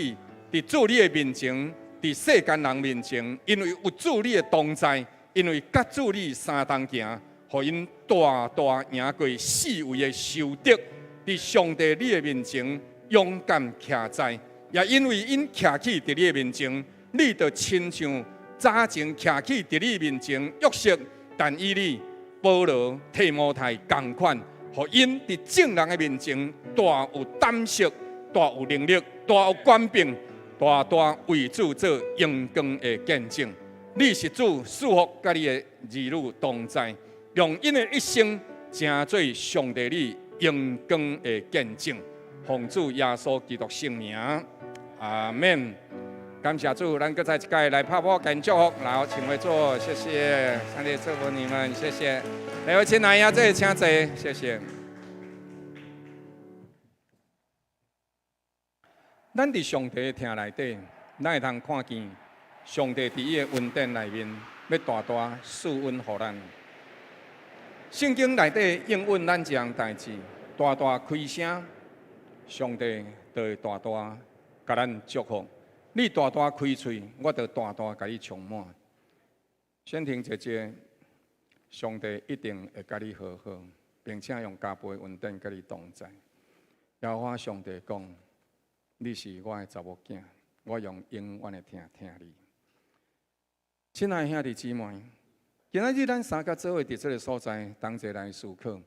佇主你的面前，佇世間人面前，因為有主你的同在，因為佮主你相同行，予𪜶大大贏過四圍的仇敵，佇上帝你的面前勇敢徛在，也因為𪜶徛起佇你的面前。你就親像早前徛起佇你面前，約瑟、但以理、保羅、提摩太仝款，予𪜶佇眾人的面前大有膽識、大有能力、大有權柄，大大為主做榮光的見證。你是主賜福佮你的兒女同在，用𪜶的一生成做上帝你榮光的見證。奉主耶穌基督聖名，阿門。感謝主，咱閣再一擺來拍鼓跟祝福，然後請回座，謝謝，上帝祝福你們，謝謝。來，親愛的，這請坐，謝謝。咱佇上帝的疼內底，咱會通看見上帝佇伊的恩典內面，欲大大賜恩予咱。聖經內底應允咱一項代誌，大大開聲，上帝就會大大共咱祝福。你大大開喙，我就大大共你充滿。宣婷姐姐，上帝一定會佮你好好，並且用加倍恩典佮你同在。耶和華上帝講：你是我的查某囝，我用永遠的疼疼你。親愛兄弟姊妹，今仔日咱三個做伙佇這个所在，同齊來思考，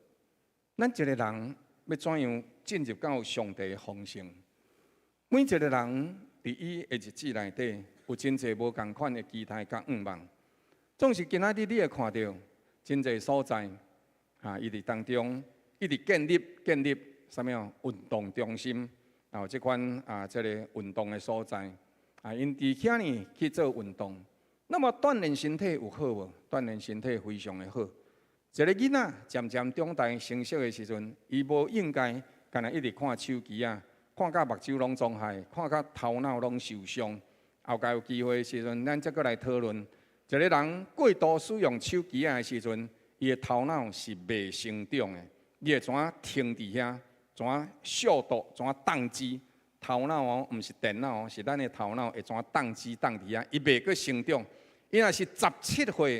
咱一個人欲怎樣進入到上帝的豐盛？每一個人佇伊的日子內底，有真濟無仝款的期待佮願望。總是今仔日你會看著真濟所在，伊佇當中一直建立建立啥物哦？運動中心，啊，這款啊，這个運動的所在，啊，𪜶佇遐呢去做運動。那麼鍛鍊身體有好無？鍛鍊身體非常的好。一个囡仔漸漸長大成熟的時陣，伊無應該干焦一直看手機仔，看甲目睭攏總害，看甲頭腦攏受傷。後蓋有機會的時陣，咱再閣來討論。一個人過度使用手機仔的時陣，伊的頭腦是袂成長的，伊會怎停佇遐，怎速度，怎當機，頭腦哦，毋是電腦哦，是咱的頭腦會怎當機當佇遐，伊袂閣成長。伊若是17歲，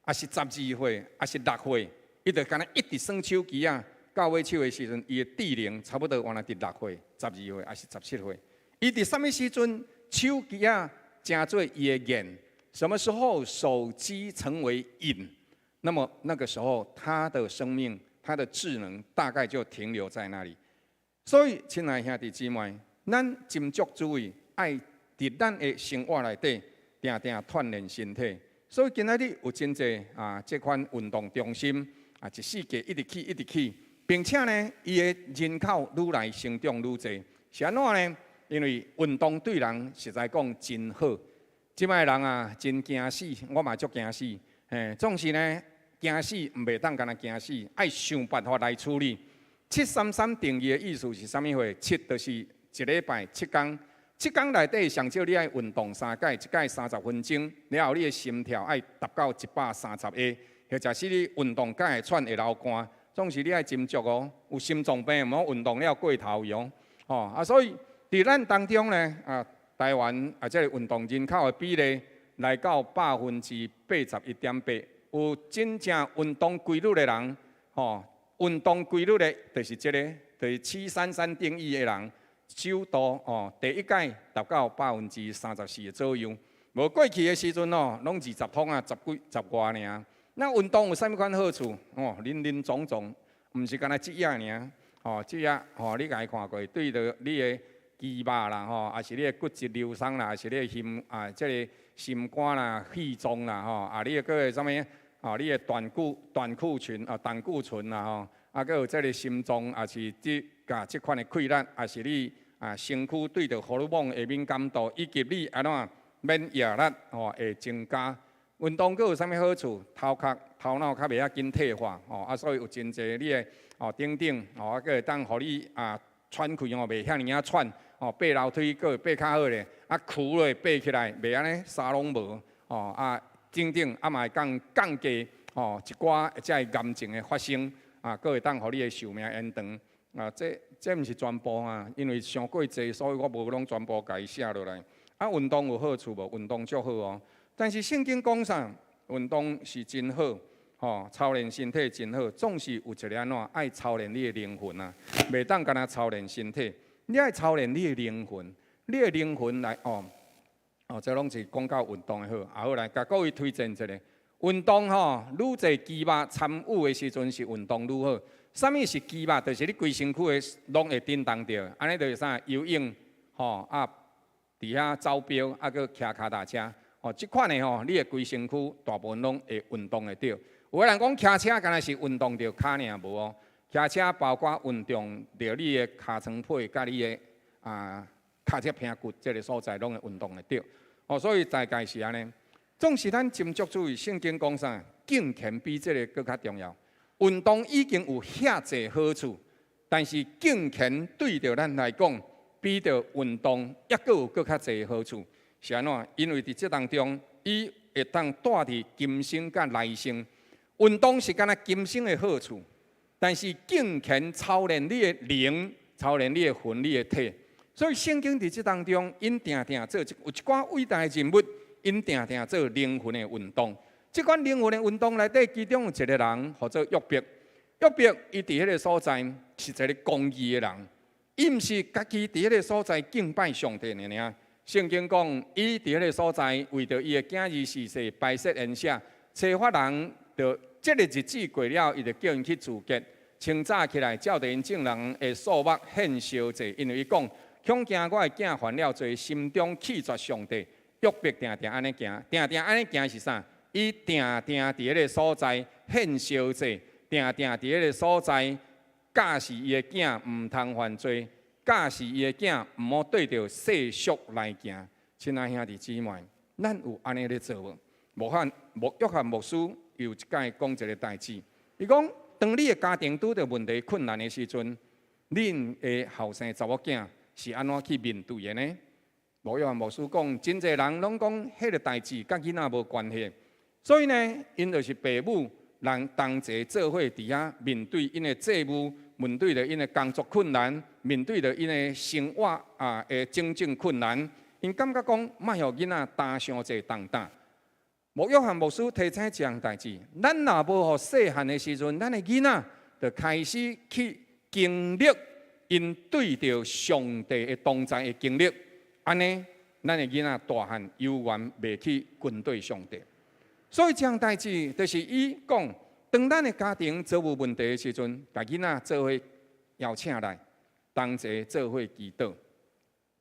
抑是12歲，抑是6歲，伊就干焦一直耍手機仔，到尾手的時陣，伊的智能差不多原來佇6歲、十二歲，抑是17歲。伊佇啥物時陣手機仔成做伊的癮？什麼時候手機成為癮？那麼那個時候他的生命、他的智能大概就停留在那裡。所以，親愛兄弟姊妹，咱斟酌注意，愛佇咱的生活內底，定定鍛鍊身體。所以今仔日有真濟啊，這款運動中心啊，一四季一直起，一直起，並且呢，伊的人口愈來成長愈濟。是按怎呢？因為運動對人實在講真好。這擺人啊，真驚死，我嘛足驚死。嘿，總是呢，驚死毋袂當干焦驚死，愛想辦法來處理。733定義的意思是啥物貨？七就是一禮拜7工。7工內底上少你愛運動三擺，一擺30分鐘，了後你的心跳愛達到130下，或者是你運動才會喘會流汗，總是你愛斟酌哦。有心臟病，毋好運動了過頭去哦。吼啊，所以佇咱當中呢，啊，台灣啊，這個運動人口的比例來到81.8%，有真正運動規律的人，吼，運動規律的，就是這個，就是七三三定義的人。首度哦，第一屆達到34%左右。無過去的時陣哦，攏20通啊，十幾十外爾。那運動有啥物款好處？哦，林林總總，毋是干焦這樣爾。吼，這樣吼，你共伊看過，對著你的肌肉啦，吼，抑是你的骨質流鬆啦，抑是你的心啊，這個心肝啦、肺臟啦，吼，啊，你的閣個啥物？吼，你的膽固醇啊，膽固醇啦，吼，啊，閣有這個心臟，抑是這共這款的氣力，抑是你啊身軀對著荷爾蒙的敏感度，以及你按怎免疫力吼會增加。運動閣有啥物好處？頭殼、頭腦較袂遐緊退化，吼啊，所以有真濟你的哦等等，吼啊，閣會當予你啊喘氣吼袂遐爾仔喘，吼爬樓梯閣會爬較好咧，啊跍會爬起來袂按呢啥攏無，吼啊等等，啊嘛會降降低吼一寡這个癌症的發生，啊，閣會當予你的壽命延長。啊，這毋是全部啊，因為傷過濟，所以我無攏全部共伊寫落來。啊，運動有好處無？運動足好哦。但是聖經講啥？運動是真好，吼，操練身體真好。總是有一個按怎愛操練你的靈魂啊，袂當干焦操練身體，你愛操練你的靈魂，你的靈魂來哦，哦，這攏是講到運動的好。啊好來，共各位推薦一下運動吼，愈濟肌肉參與的時陣是運動愈好。啥物是肌肉？就是你規身軀的攏會震動著，按呢就是啥？游泳吼啊，佇遐走標啊，閣騎跤踏車，吼，這款的吼，你的規身軀大部分攏會運動會著。有的人講騎車敢若是運動著跤爾無哦，騎車包括運動著你的尻川皮佮你的啊尻脊骿骨這个所在攏會運動會著。哦，所以大概是按呢。總是咱斟酌注意，聖經講啥？敬虔比這个閣較重要。運動已經有遐濟好處，但是敬虔對著咱來講，比著運動抑閣有閣較濟好處。是按怎？因為佇這當中，伊會當帶佇今生佮來生。運動是干焦今生的好處，但是敬虔操練你的靈，操練你的魂、你的體。所以聖經佇這當中，𪜶定定做有一寡偉大的人物，𪜶定定做靈魂的運動。這款靈魂的運動內底，其中有一個人，號做約伯。約伯伊佇彼个所在是一个公義的人，伊毋是家己佇彼个所在敬拜上帝爾爾。聖經講，伊佇彼个所在為著伊的囝兒逝世擺設筵席，差發人就這個日子過了，伊就叫𪜶去自潔。清早起來，照著𪜶眾人的數目獻燒祭，因為伊講，恐驚我的囝犯了罪，心中棄絕上帝。約伯定定按呢行，定定按呢行是啥？伊定定佇彼个所在獻燒祭，定定佇彼个所在教示伊的囝毋通犯罪，教示伊的囝毋好對著世俗來行。親愛兄弟姊妹，咱有按呢咧做無？牧翰牧約翰牧師有一擺講一个代誌，伊講，當你的家庭拄著問題困難的時陣，恁的後生查某囝是按怎去面對的呢？牧約翰牧師講，真濟人攏講彼个代誌佮囡仔無關係，所以呢，𪜶就是爸母人同齊做伙佇遐面對𪜶的債務，面對著𪜶的工作困難，面對著𪜶的生活啊的種種困難，𪜶感覺講莫予囡仔擔傷濟重擔。牧約翰牧師提醒一項代誌：咱若無予細漢的時陣，咱的囡仔就開始去經歷𪜶對著上帝的同在的經歷，按呢，咱的囡仔大漢猶原袂去軍對上帝。所以這項代誌就是伊講，當咱的家庭遭遇問題的時陣，共囡仔做伙邀請來，同齊做伙祈禱，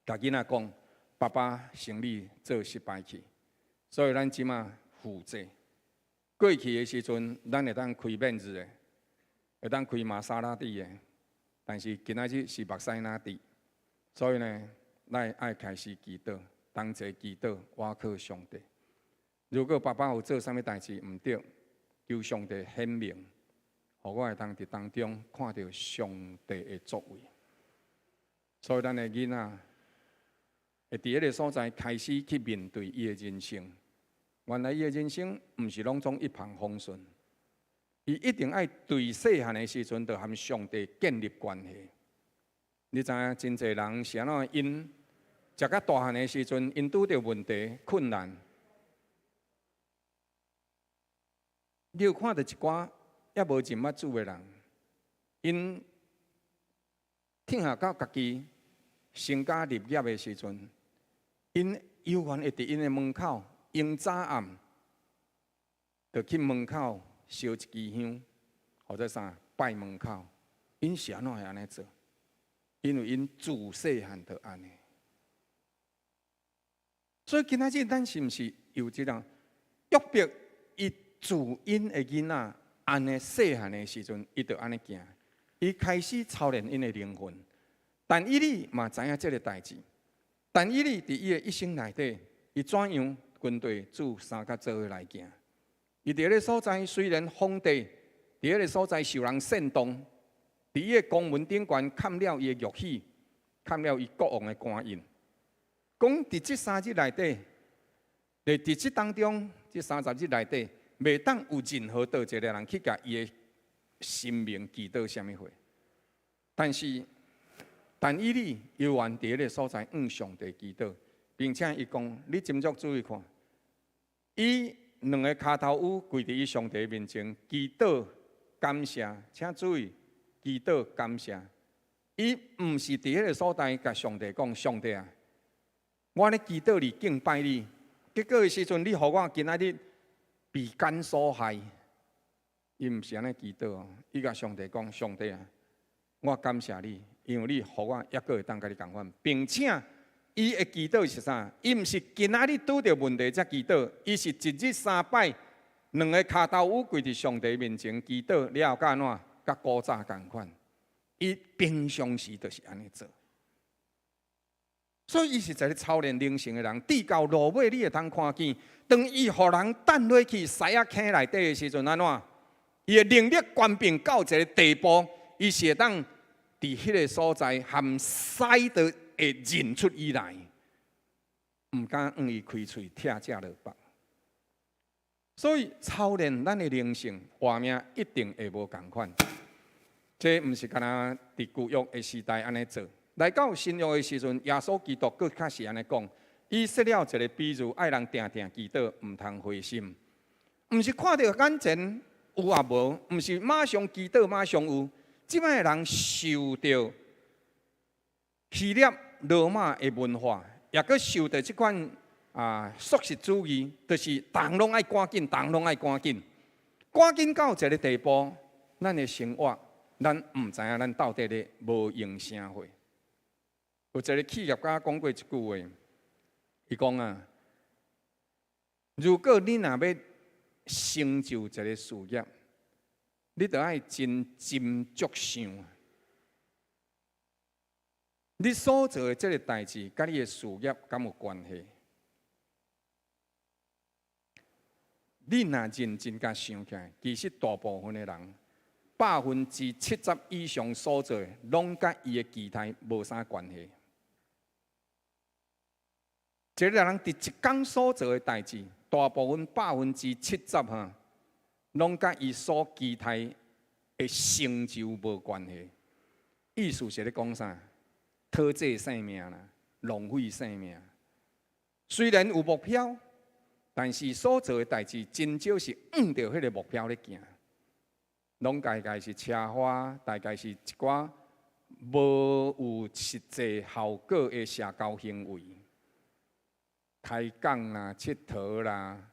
共囡仔講，爸爸生意做失敗去，所以咱這馬負債。過去的時陣，咱會當開賓士的，會當開瑪莎拉蒂的，但是今仔日是瑪莎拉蒂，所以呢，咱愛開始祈禱，同齊祈禱，倚靠上帝。如果爸爸有做啥物代誌毋對，求上帝顯明，予我會當佇當中看著上帝的作為。所以咱的囡仔會佇彼个所在開始去面對伊的人生。原來伊的人生毋是攏總一帆風順，伊一定愛對細漢的時陣就和上帝建立關係。你知影真濟人是按怎？𪜶食較大漢的時陣，𪜶拄著問題困難。你有看著一寡猶無認捌主的人，𪜶疼下到家己成家立業的時陣，𪜶猶原會佇𪜶的門口，用早暗，就去門口燒一支香，或者啥拜門口，𪜶是按怎會按呢做？因為𪜶自細漢就按呢。所以今仔日咱是毋是有這個約伯？伊自𪜶的囡仔按呢細漢的時陣，伊就按呢行，伊開始操練𪜶的靈魂。但以理嘛知影這个代誌。但以理佇伊的一生內底，伊怎樣跟隨主三跤做伙來行？伊佇彼个所在，雖然皇帝佇彼个所在受人煽動，佇伊的宮門頂懸崁了伊的玉玺，崁了伊國王的官印，講佇這三日內底，佇這當中，這30日內底，袂當有任何佗一个人去共伊的神明祈禱啥物貨。但是，但以理猶原佇彼个所在向上帝祈禱，並且伊講：你斟酌注意看，伊兩个跤頭趺跪佇伊上帝面前祈禱感謝，請注意祈禱感謝。伊毋是佇彼个所在共上帝講：上帝啊，我咧祈禱你敬拜你，結果的時陣你予我今仔日被姦所害，伊毋是按呢祈禱哦，伊共上帝講：上帝啊，我感謝你，因為你予我猶閣會當佮你仝款，並且伊的祈禱是啥？伊毋是今仔日拄著問題才祈禱，伊是一日三擺，兩个跤頭趺跪佇上帝面前祈禱了後，佮按怎？佮古早仝款。伊平常時就是按呢做。所以伊是一个操練靈性的人，直到落尾你會通看見，當伊予人擲落去獅仔坑內底的時陣，按怎？伊的能力權柄到一个地步，伊是會當佇彼个所在含獅都會認出伊來，毋敢向伊開喙拆食落腹。所以操練咱的靈性，活命一定會無仝款。這毋是干焦佇舊約的時代按呢做。來到新約的時陣，耶穌基督閣較是按呢講，伊設了一个比喻，愛人定定祈禱，毋通灰心。毋是看著眼前有抑無，毋是馬上祈禱馬上有。這擺的人受著希臘羅馬的文化，抑閣受著這款啊速食主義，就是逐項攏愛趕緊，逐項攏愛趕緊，趕緊到一个地步，咱的生活，咱毋知影咱到底咧無閒啥貨。有一个企業家講過一句話，伊講啊，如果你若欲成就一个事業，你著愛真斟酌想，你所做的這个代誌，佮你的事業敢有關係？你若認真共想起來，其實大部分的人70%以上所做的，攏佮伊的期待無啥關係。一個人佇一工所做的代誌，大部分70%哈，攏佮伊所期待的成就無關係。意思是咧講啥？討債性命啦，浪費性命。雖然有目標，但是所做的代誌真少是向著彼个目標咧行，攏大概是車花，大概是一寡無有實際效果的社交行為，開講啦、𨑨迌啦、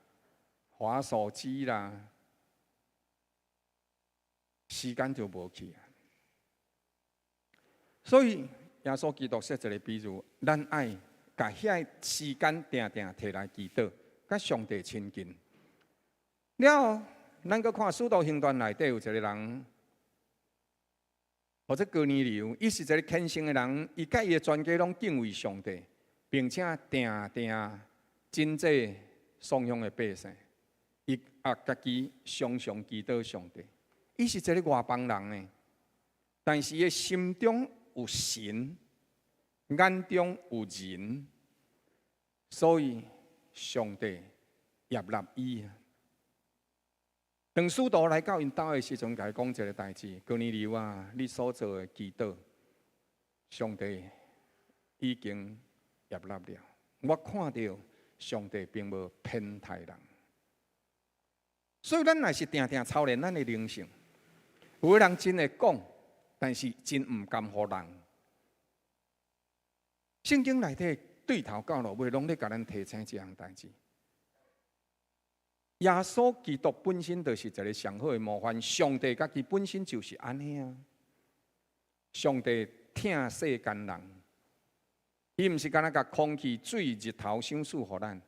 滑手機啦，時間就無去啊。所以耶穌基督設一個比喻，咱愛共遐時間定定提來祈禱，佮上帝親近。了後，咱閣看《使徒行傳》內底有一個人，號做哥尼流，伊是一個虔誠的人，伊佮伊的全家攏敬畏上帝，並且定定謹祭送香的百姓，伊也家己常常祈禱上帝。伊是一個外邦人呢，但是伊的心中有神，眼中有人，所以上帝悅納伊。當使徒來到𪜶兜的時陣，共伊講一个代誌：哥尼流啊，你所做的祈禱，上帝已經悅納了。我看著上帝並無偏待人，所以咱若是定定操練咱的靈性。有的人真會講，但是真毋甘予人。聖經內底對頭到落尾，攏咧共咱提醒這項代誌。耶穌基督本身就是一個上好的模範，上帝家己本身就是按呢啊。上帝疼世間人，伊毋是干焦共空氣、水、日頭賞賜予咱。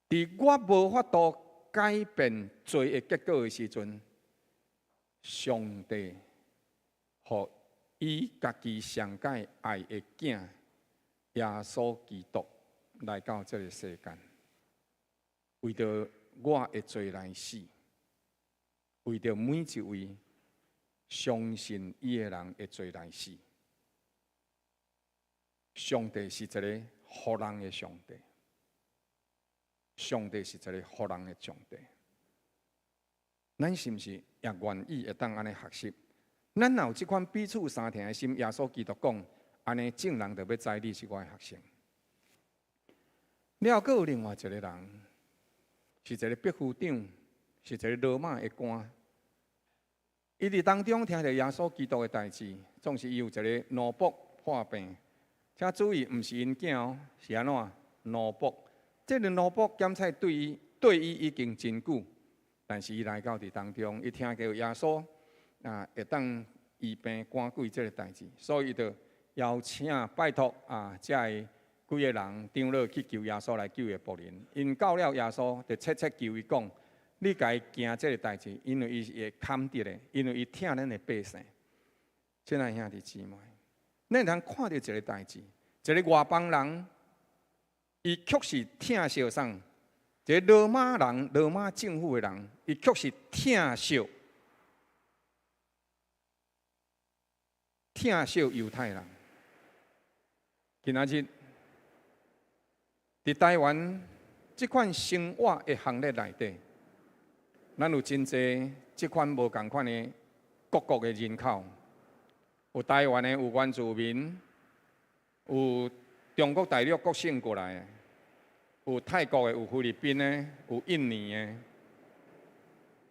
佇我無法度改變罪的結果的時陣，上帝予伊家己上蓋愛的囝耶穌基督來到這个世間，為著我的罪來死，為著每一位相信伊的人的罪來死。上帝是一个予人的上帝，上帝是一个予人的上帝。咱是毋是也願意會當按呢學習？咱若有這款彼此相疼的心，耶穌基督講，按呢眾人就欲知你是我的學生。了後，閣有另外一個人，是一个百夫長，是一个羅馬的官。伊佇當中聽著耶穌基督的代誌，總是伊有一个奴僕破病。請注意，毋是𪜶囝哦，是按怎奴僕？這个奴僕檢查對伊已經真久，但是伊來到佇當中，伊聽著耶穌啊會當醫病趕鬼這个代誌，所以伊就邀請拜託啊，遮个幾个人長老去求耶穌來救伊的僕人。𪜶到了耶穌，就切切求伊講：你共伊行這个代誌，因為伊是會堪得的，因為伊疼咱的百姓。親愛兄弟姊妹，咱會通看著一个代誌，一个外邦人，伊卻是疼惜啥？一个羅馬人、羅馬政府的人，伊卻是疼惜疼惜猶太人。今仔日佇台灣這款生活的行列內底，咱有真濟這款無仝款的各國的人口，有台灣的，有原住民，有中國大陸各省過來的，有泰國的，有菲律賓的，有印尼的。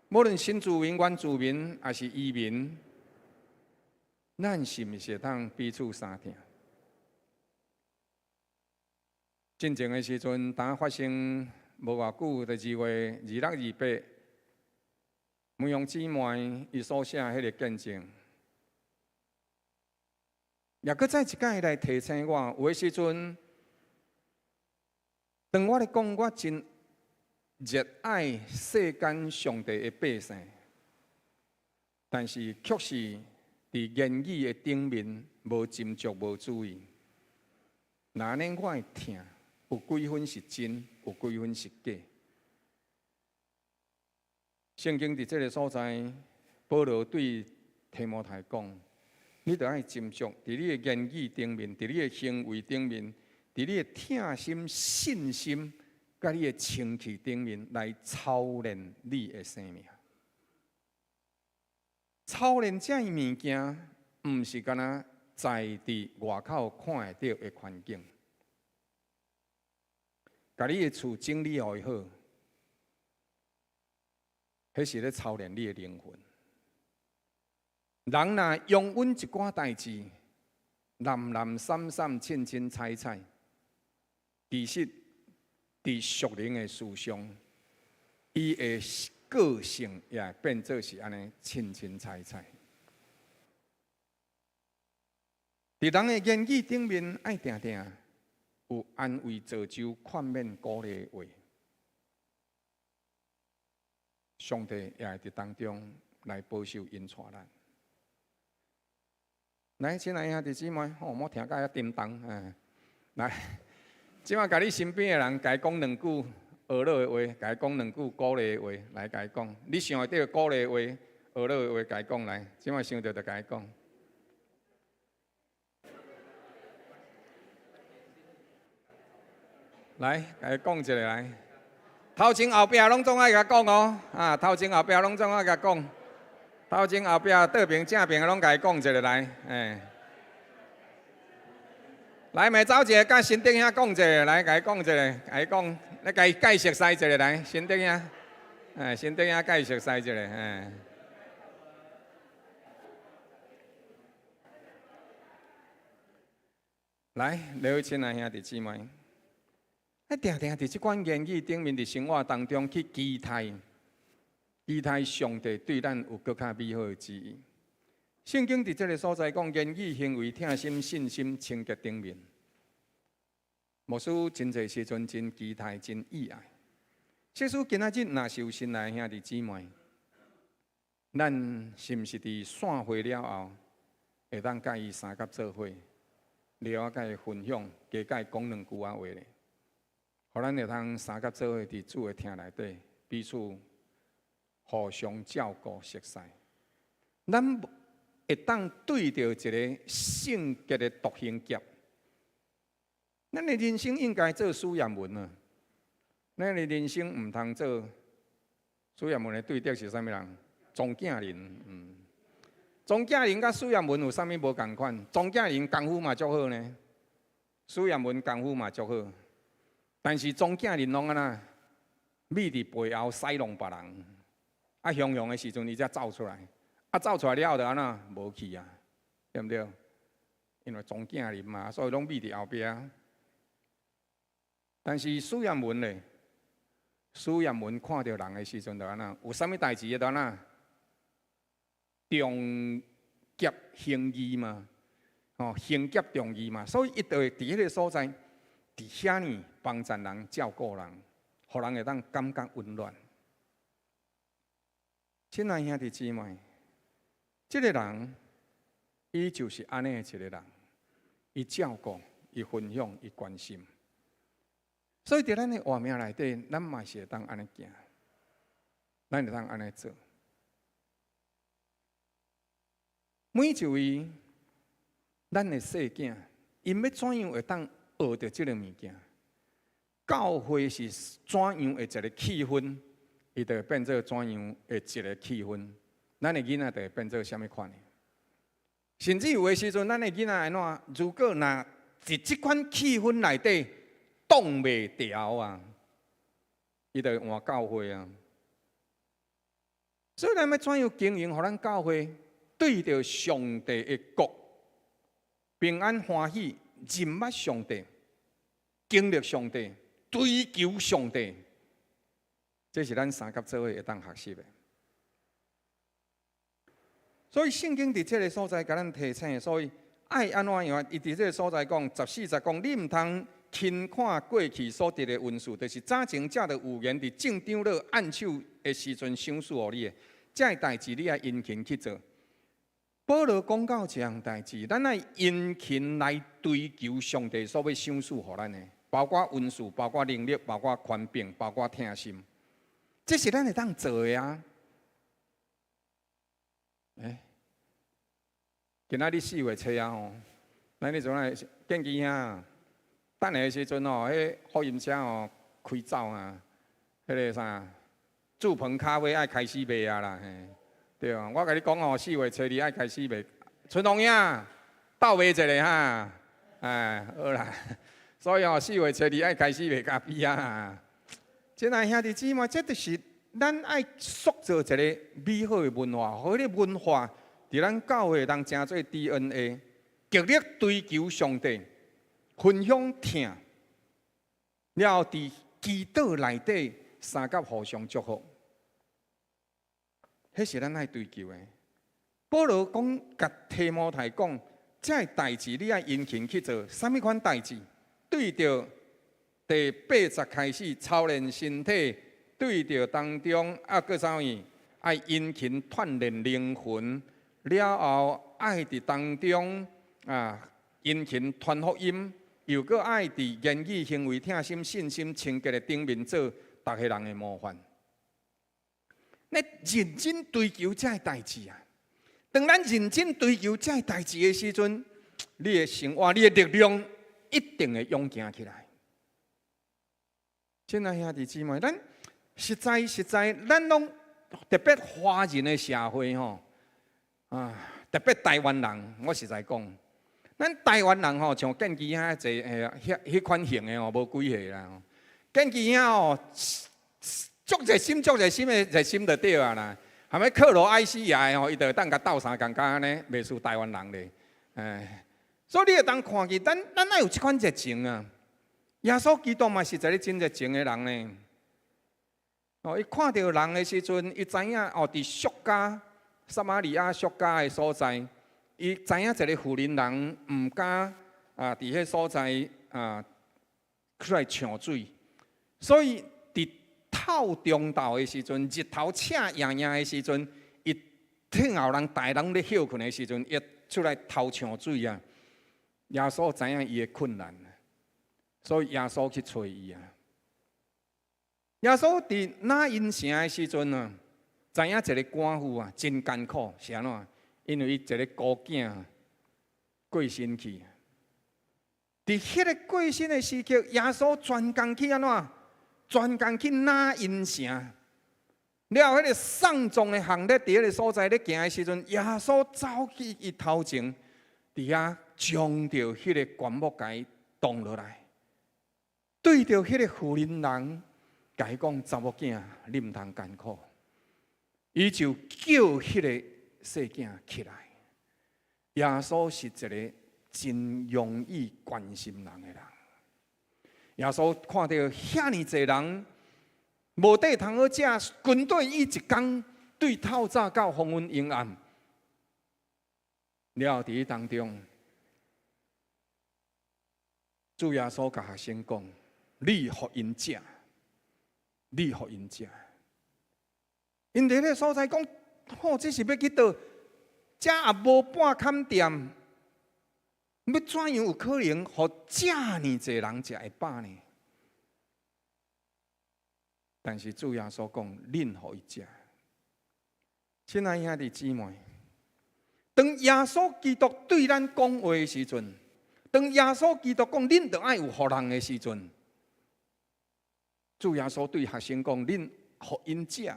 無論新住民、原住民，抑是移民，咱是毋是會當彼此相疼？進前的時陣，當發生無偌久，就2月26、28，梅鳳姊妹伊所寫彼个見證，也閣再一擺來提醒我，有的時陣，當我咧講我真熱愛世間上帝的百姓，但是卻是佇言語的頂面無斟酌、無注意，若按呢我會疼，有幾分是真，有幾分是假？聖經佇這个所在。保羅對提摩太講：你著愛斟酌，佇你的言語頂面，佇你的行為頂面，佇你的疼心、信心，佮你的清氣頂面來操練你的生命。操練這項物件，毋是干焦在佇外口看會著的環境，共你的厝整理予伊好，彼是咧操練你的靈魂。人若容忍一寡代誌，濫濫散散、凊凊彩彩，其實佇屬靈的事上，伊的個性也會變做是按呢凊凊彩彩。佇人的言語頂面，愛定定有安慰、造就、勸勉、鼓勵的話，上帝也會佇當中來保守引帶咱。來，親愛兄弟姊妹，吼，莫聽甲遐沉重，嗯，來，這馬共你身邊的人，共伊講兩句呵咾的話，共伊講兩句鼓勵的話，來共伊講。你想會著鼓勵的話、呵咾的話，共伊講來。這馬想著就共伊講。來，共伊講一下來。頭前後壁攏總愛共講哦，啊，頭前後壁攏總愛共講。頭前後壁、倒爿正爿攏共伊講一下來，欸。來，每走一个，佮新竹兄講一下，來，共伊講一下，共伊講，你共伊介熟似一下來，新竹兄，欸，新竹兄介熟似一下，欸。來，各位親愛兄弟姊妹，啊，定定佇這款言語頂面，佇生活當中去期待。期待上帝對咱有閣較美好的旨意。聖經佇這个所在講，言語、行為、疼心、信心、清潔頂面，牧師真濟時陣真期待、真意愛。即使今仔日若是有新來的兄弟姊妹，咱是毋是佇散會了後，會當佮伊相佮做伙，了後佮伊分享，加佮伊講兩句仔話咧，予咱會通相佮做伙佇主的廳內底彼此互相照顧、熟似。咱會當對著一个聖潔的獨行俠，咱的人生應該做蘇亞文啊！咱的人生毋通做蘇亞文的對敵是啥物人？莊敬仁，嗯，莊敬仁佮蘇亞文有啥物無仝款？莊敬仁功夫嘛足好呢，蘇亞文功夫嘛足好，但是莊敬仁攏按怎？覕佇背後使弄別人。啊，雄雄的時陣，伊才走出來。啊，走出來了後就按怎？無去啊，對毋對？因為莊敬仁嘛，所以攏覕佇後壁。但是蘇艷文咧，蘇艷文看著人的時陣就按怎？有啥物代誌就按怎？重俠輕義嘛，吼，輕俠重義嘛，所以伊就會佇彼个所在，佇遐爾幫助人、照顧人，予人會當感覺溫暖。親愛兄弟姊妹，這个人，伊就是按呢的一个人，伊照顧、伊分享、伊關心。所以佇咱的活命內底，咱嘛是會當按呢行，咱會當按呢做。每一位咱的細囝，𪜶欲怎樣會當學著這个物件？教會是怎樣的一个氣氛？伊就會變做怎樣的一个氣氛？咱的囡仔就會變做啥物款的？甚至有的時陣，咱的囡仔按怎？如果若佇這款氣氛內底擋袂牢啊，伊就會換教會啊。所以咱欲怎樣經營，予咱教會對著上帝的國平安歡喜，認捌上帝，經歷上帝，追求上帝。這是咱三佮做伙會當學習的。所以聖經佇這个所在共咱提醒，所以愛按怎樣？伊佇這个所在講十四節講，你毋通輕看過去所得的恩賜，就是早前藉著預言佇眾長老按手的時陣賞賜予你的。這个代誌你愛殷勤去做。保羅講到這項代誌，咱愛殷勤來追求上帝所欲賞賜予咱的，包括恩賜，包括能力，包括權柄，包括疼心。這是咱會當做的啊！欸，今仔日4月初啊吼，咱咧做来建基兄，等下時陣吼，彼福音車吼開走啊，彼个啥，祝鵬咖啡愛開始賣啊啦，嘿，對啊，我共你講吼，4月初二愛開始賣，春龍兄鬥賣一下哈，哎，好啦，所以吼4月初二愛開始賣咖啡啊。親愛兄弟姊妹，這就是咱愛塑造一個美好的文化，予彼个文化佇咱教會當成做 DNA，極力追求上帝，分享疼，了後佇祈禱內底相佮互相祝福，彼是咱愛追求的。保羅講，共提摩太講，這个代誌你愛殷勤去做，啥物款代誌？對著第八節開始操練身體，對著當中啊，閣啥物？愛殷勤鍛鍊靈魂，了後愛佇當中啊，殷勤傳福音，又閣愛佇言語行為、疼心、信心、清潔的頂面做逐个人的模範。你認真追求這个代誌啊！當咱認真追求這个代誌的時陣，你的生活、你的力量一定會勇健起來。親愛兄弟姊妹，咱實在實在，咱攏特別華人的社會吼，啊，特別台灣人，我實在講，咱台灣人吼，像建基兄這彼彼款型的吼，無幾個啦。建基兄吼，足熱心、足熱心的熱心就對啊啦。係咪克羅埃西亞的吼，伊就會當共鬥相共，敢按呢，袂輸台灣人咧。哎，所以你會當看見，咱咱愛有這款熱情啊。耶穌基督嘛是一個真熱情的人呢。哦，伊看著人的時陣，伊知影哦，佇敘加撒瑪利亞敘加的所在，伊知影一个婦人人毋敢啊，佇彼所在啊出來搶水，所以佇透中晝的時陣，日頭赤炎炎的時陣，伊聽後人大人咧歇睏的時陣，伊出來偷搶水啊。耶穌知影伊的困難，所以耶穌去揣伊啊。耶穌佇拿因城的時陣啊，知影一个寡婦啊真艱苦，是按怎？因為伊一个孤囝過身去。佇彼个過身的時刻，耶穌專工去按怎？專工去拿因城。了後，彼个喪葬的行列佇彼个所在咧行的時陣，耶穌走去伊頭前，佇遐將著彼个棺木共伊擋落來，對著彼个婦人人，共伊講：查某囝，你毋通艱苦。伊就叫彼個細囝起來。耶穌是一個真容易關心人的人。耶穌看著遐爾濟人無地通好食，軍隊伊一工對透早到黃昏陰暗，了後佇彼當中，主耶穌共學生講：你予𪜶食，你予𪜶食。𪜶佇彼个所在講，吼，這是欲去佗？遮也無半崁店，欲怎樣有可能予遮爾濟人食會飽呢？但是主耶穌講，恁予伊食。親愛兄弟姊妹，當耶穌基督對咱講話的時陣，當耶穌基督講恁著愛有予人的時陣，主耶穌對學生講，恁予𪜶食。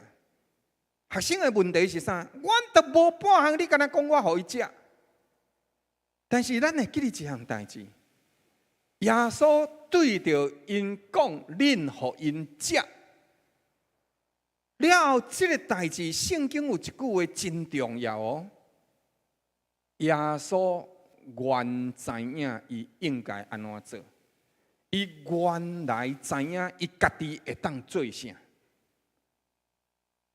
學生的問題是啥？阮都無半項，你敢若講我予伊食？但是咱會記得一項代誌，耶穌對著𪜶講，恁予𪜶食。了後，這个代誌，聖經有一句話真重要哦。耶穌原知影伊應該按怎做，伊原來知影伊家己會當做啥。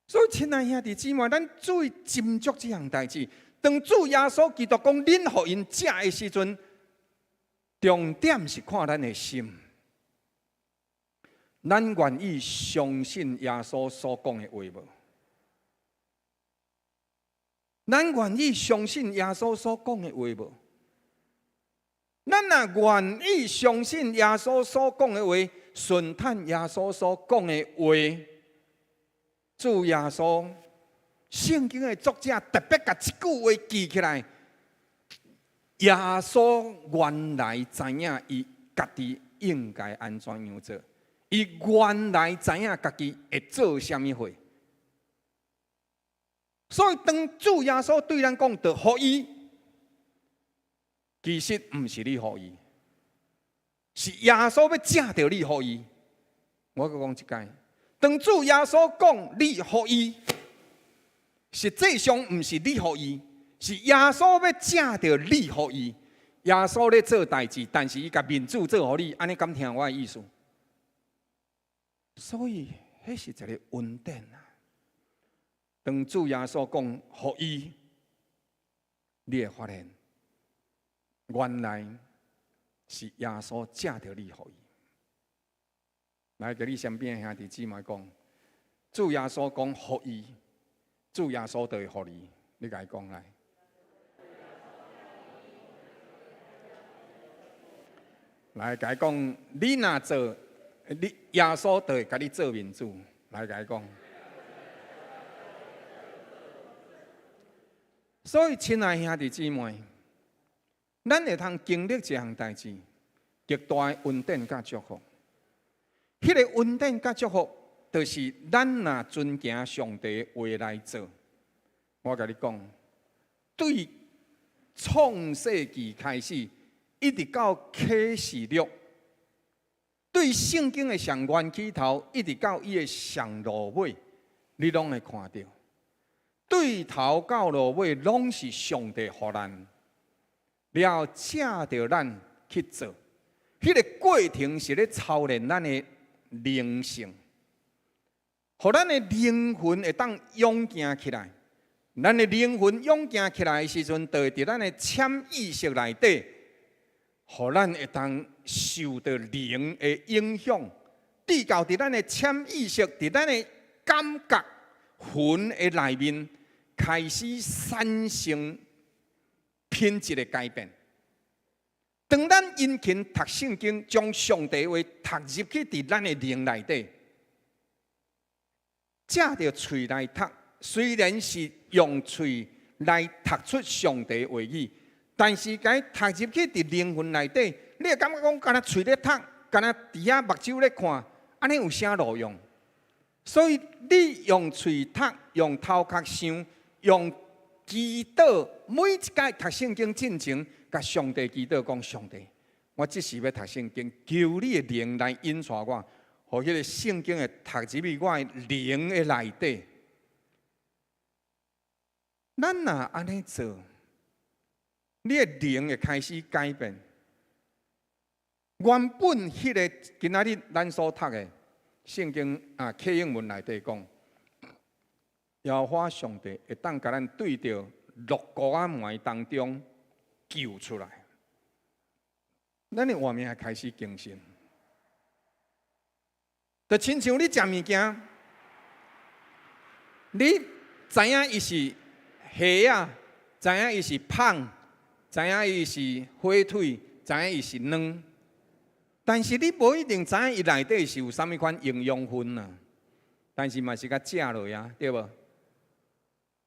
所以，親愛兄弟姊妹，咱注意斟酌這項代誌。當主耶穌基督講恁予𪜶食的時陣，重點是看咱的心。咱願意相信耶穌所講的話無？咱願意相信耶穌所講的話無？咱若願意相信耶穌所講的話，順趁耶穌所講的話，主耶穌聖經的作者特別共這句話記起來。耶穌原來知影伊家己應該按怎樣做，伊原來知影家己會做啥物貨。所以當主耶穌對咱講著予伊，其實毋是你予伊，是耶穌欲藉著你予伊。我閣講一擺，當主耶穌講你予伊，實際上毋是你予伊，是耶穌欲藉著你予伊。耶穌咧做代誌，但是伊共面子做予你，按呢敢聽我的意思？所以，彼是一个恩典啊！當主耶穌講予伊，你會發現，原來是耶穌藉著你予伊。來，共你身邊的兄弟姊妹講，主耶穌講予伊，主耶穌就會予你。你共伊講來，來共伊講，你若做，你耶穌就會共你做面子。來，共伊講。所以，親愛兄弟姊妹，咱會通經歷一項代誌，極大的恩典佮祝福。彼个恩典佮祝福，就是咱若遵行上帝的話來做。我共你講，對創世記開始，一直到啟示錄，對聖經的上源起頭，一直到伊的上落尾，你攏會看著。對頭到落尾，攏是上帝予咱，了藉著咱去做。彼个過程是咧操練咱的靈性，予咱的靈魂會當勇健起來。咱的靈魂勇健起來的時陣，就會佇咱的潛意識內底，予咱會當受著靈的影響，直到佇咱的潛意識，佇咱的感覺魂的內面，開始產生品質的改變。當咱殷勤讀聖經，將上帝話讀入去佇咱的靈內底，藉著喙來讀，雖然是用喙來讀出上帝話語，但是共伊讀入去佇靈魂內底，你會感覺講，敢若喙咧讀，敢若佇遐目睭咧看，按呢有啥路用？所以你用喙讀，用頭殼想，用祈禱，每一擺讀聖經進前，共上帝祈禱講：上帝，我這時欲讀聖經，求你的靈來引帶我，予彼个聖經會讀入去我的靈的內底。咱若按呢做，你的靈會開始改變。原本彼个今仔日咱所讀的聖經啊，啟應文內底講，耶和華上帝會當共咱對著肋骨仔糜當中救出來。咱的畫面開始更新，就親像你食物件，你知影伊是蝦仔，知影伊是麭，知影伊是火腿，知影伊是卵，但是你無一定知影伊內底是有啥物款營養分啊。但是嘛是共食落啊，對無？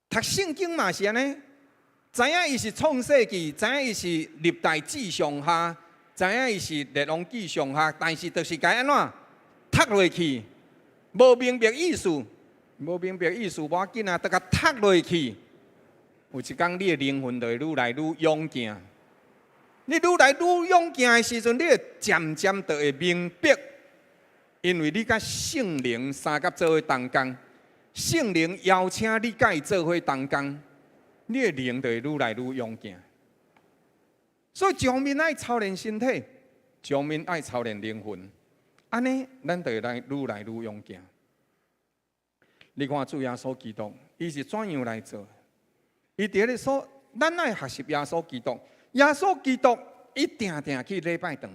讀聖經嘛是按呢，知影伊是創世記，知影伊是歷代志上下，知影伊是列王紀上下，但是就是共按怎讀落去，無明白意思，無明白意思，無要緊啊，著共讀落去。有一工你的靈魂就會愈來愈勇健。你愈來愈勇健的時陣，你會漸漸就會明白，因為你佮聖靈相佮做伙同工，聖靈邀請你佮伊做伙同工，你的靈就會愈來愈勇健。所以，一方面愛操練身體，一方面愛操練靈魂，按呢，咱就會來愈來愈勇健。你看主耶穌基督，伊是怎樣來做？伊佇咧說，咱愛學習耶穌基督。耶穌基督伊定定去禮拜堂，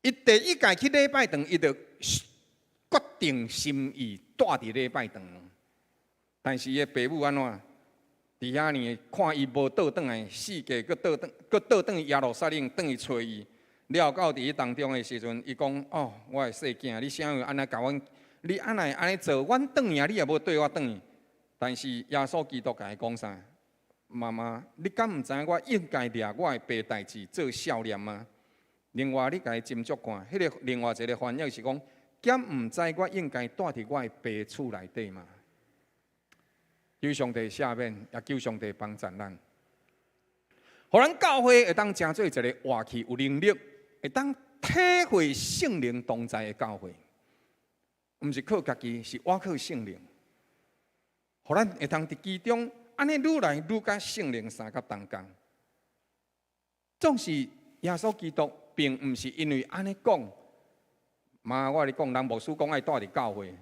伊第一擺去禮拜堂，伊就決定心意蹛佇禮拜堂。但是伊的爸母按怎？佇遐呢，看伊無倒轉來，四界閣倒轉，閣倒轉耶路撒冷，轉去揣伊。了到佇彼當中的時陣，伊講：哦，我的細囝，你啥會按呢共阮？你按呢會按呢做？阮轉去啊，你也無綴我轉去。但是耶穌基督共伊講啥？媽媽，你敢毋知影我應該掠我的爸代誌做少年嗎？另外，你共伊斟酌看，彼個另外一個翻譯是講，敢毋知我應該蹛佇我的爸厝內底嗎？求上帝赦免，也求上帝幫贊咱，予咱教會會當成做一個活氣有能力，會當體會聖靈同在的教會，毋是靠家己，是倚靠聖靈，予咱會當佇其中，按呢愈來愈佮聖靈相佮同工。總是耶穌基督並毋是因為按呢講，媽，我共你講，人牧師講愛蹛佇教會，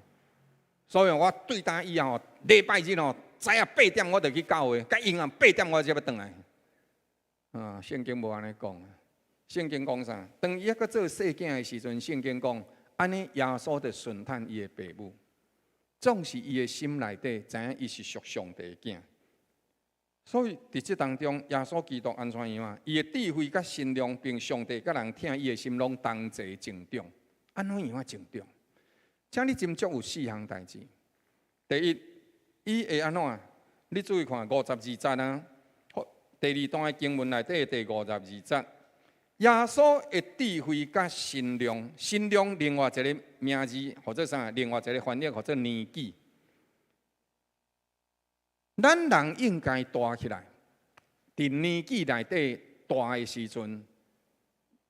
所以我對今以後禮拜日吼，早仔八點我就去教會，佮永遠八點我才欲轉來。啊，聖經無按呢講，聖經講啥？當伊猶閣做細囝的時陣，聖經講，按呢耶穌就順趁伊的爸母，總是伊的心內底知影伊是屬上帝的囝。所以佇這當中，耶穌基督按怎樣啊？伊的智慧佮身量，並上帝佮人疼伊的心，攏同齊成長。按怎樣啊成長？請你斟酌有四項代誌。第一，伊會按怎？你注意看五十二節啊。第二段的經文內底第五十二節，耶穌的智慧佮身量，身量另外一個名字或者啥？另外一個翻譯或者年紀。咱人應該大起來，佇年紀內底大的時陣，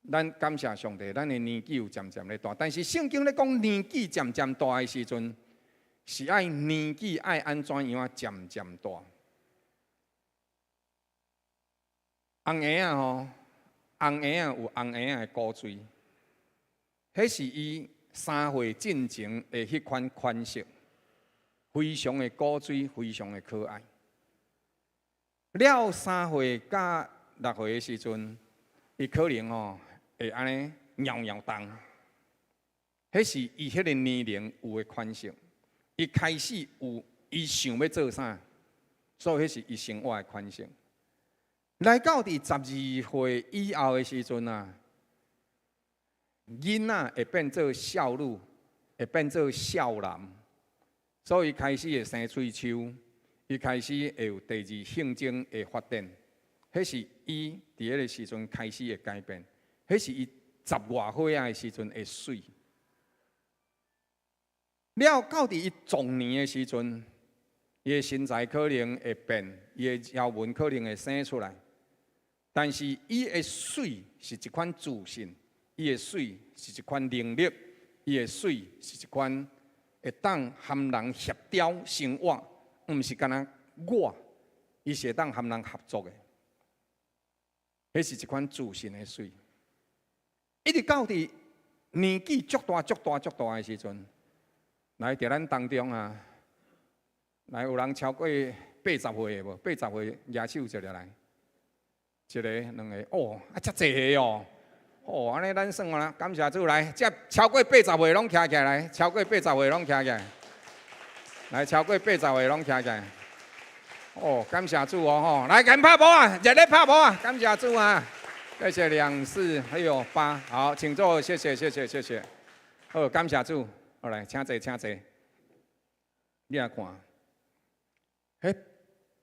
咱感謝上帝，咱的年紀有漸漸咧大。但是聖經咧講年紀漸漸大的時陣，是愛年紀愛按怎樣啊漸漸大。紅嬰仔吼，紅嬰仔有紅嬰仔的古錐，彼是伊3歲進前的彼款款式，非常的古錐，非常的可愛。了3歲佮6歲的時陣，伊可能吼會按呢搖搖動，彼是伊彼个年齡有的款式，伊開始有伊想欲做啥，所以彼是伊生活的款式。來到佇12歲以後的時陣啊，囡仔會變做少女，會變做少男，所以開始會生喙鬚，伊開始會有第二性徵的發展。彼是伊佇彼个時陣開始會改變，彼是伊十外歲仔的時陣會媠。了到佇伊壯年的時陣，伊的身材可能會變，伊的條紋可能會生出來。但是伊的媠是一款自信，伊的媠是一款能力，伊的媠是一款會當和人協調生活，毋是干焦我，伊是會當和人合作的。彼是一款自信的媠。一直到佇年紀足大、足大、足大的時陣，來佇咱當中啊，來有人超過80歲的無？八十歲舉手一下來。一个、兩个，哦，啊，遮濟个哦，哦，按呢咱算啊，感謝主來，這超過八十歲攏徛起來，超過八十歲攏徛起來，來超過八十歲攏徛起來，哦，感謝主哦吼，來共𪜶拍噗仔，熱烈拍噗仔，感謝主啊，謝謝兩四還有八，好，請坐，謝謝謝謝謝謝，好，感謝主，好來，請坐請坐，你來看，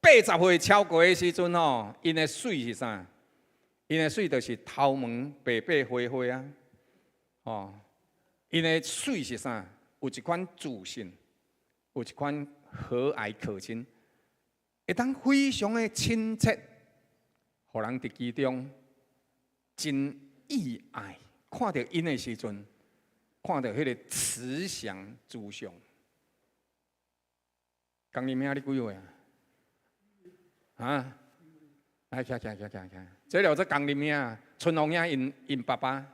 彼80歲超過的時陣吼，𪜶的媠是啥？𪜶的媠就是頭毛白白花花啊，哦，𪜶的媠是啥？有一款自信，有一款和藹可親，會當非常的親切，予人佇其中真意愛。看著𪜶的時陣，看著彼个慈祥慈祥。江林兄，你幾歲啊？啊！來，徛徛徛徛徛，這叫做江林兄，春風兄𪜶𪜶爸爸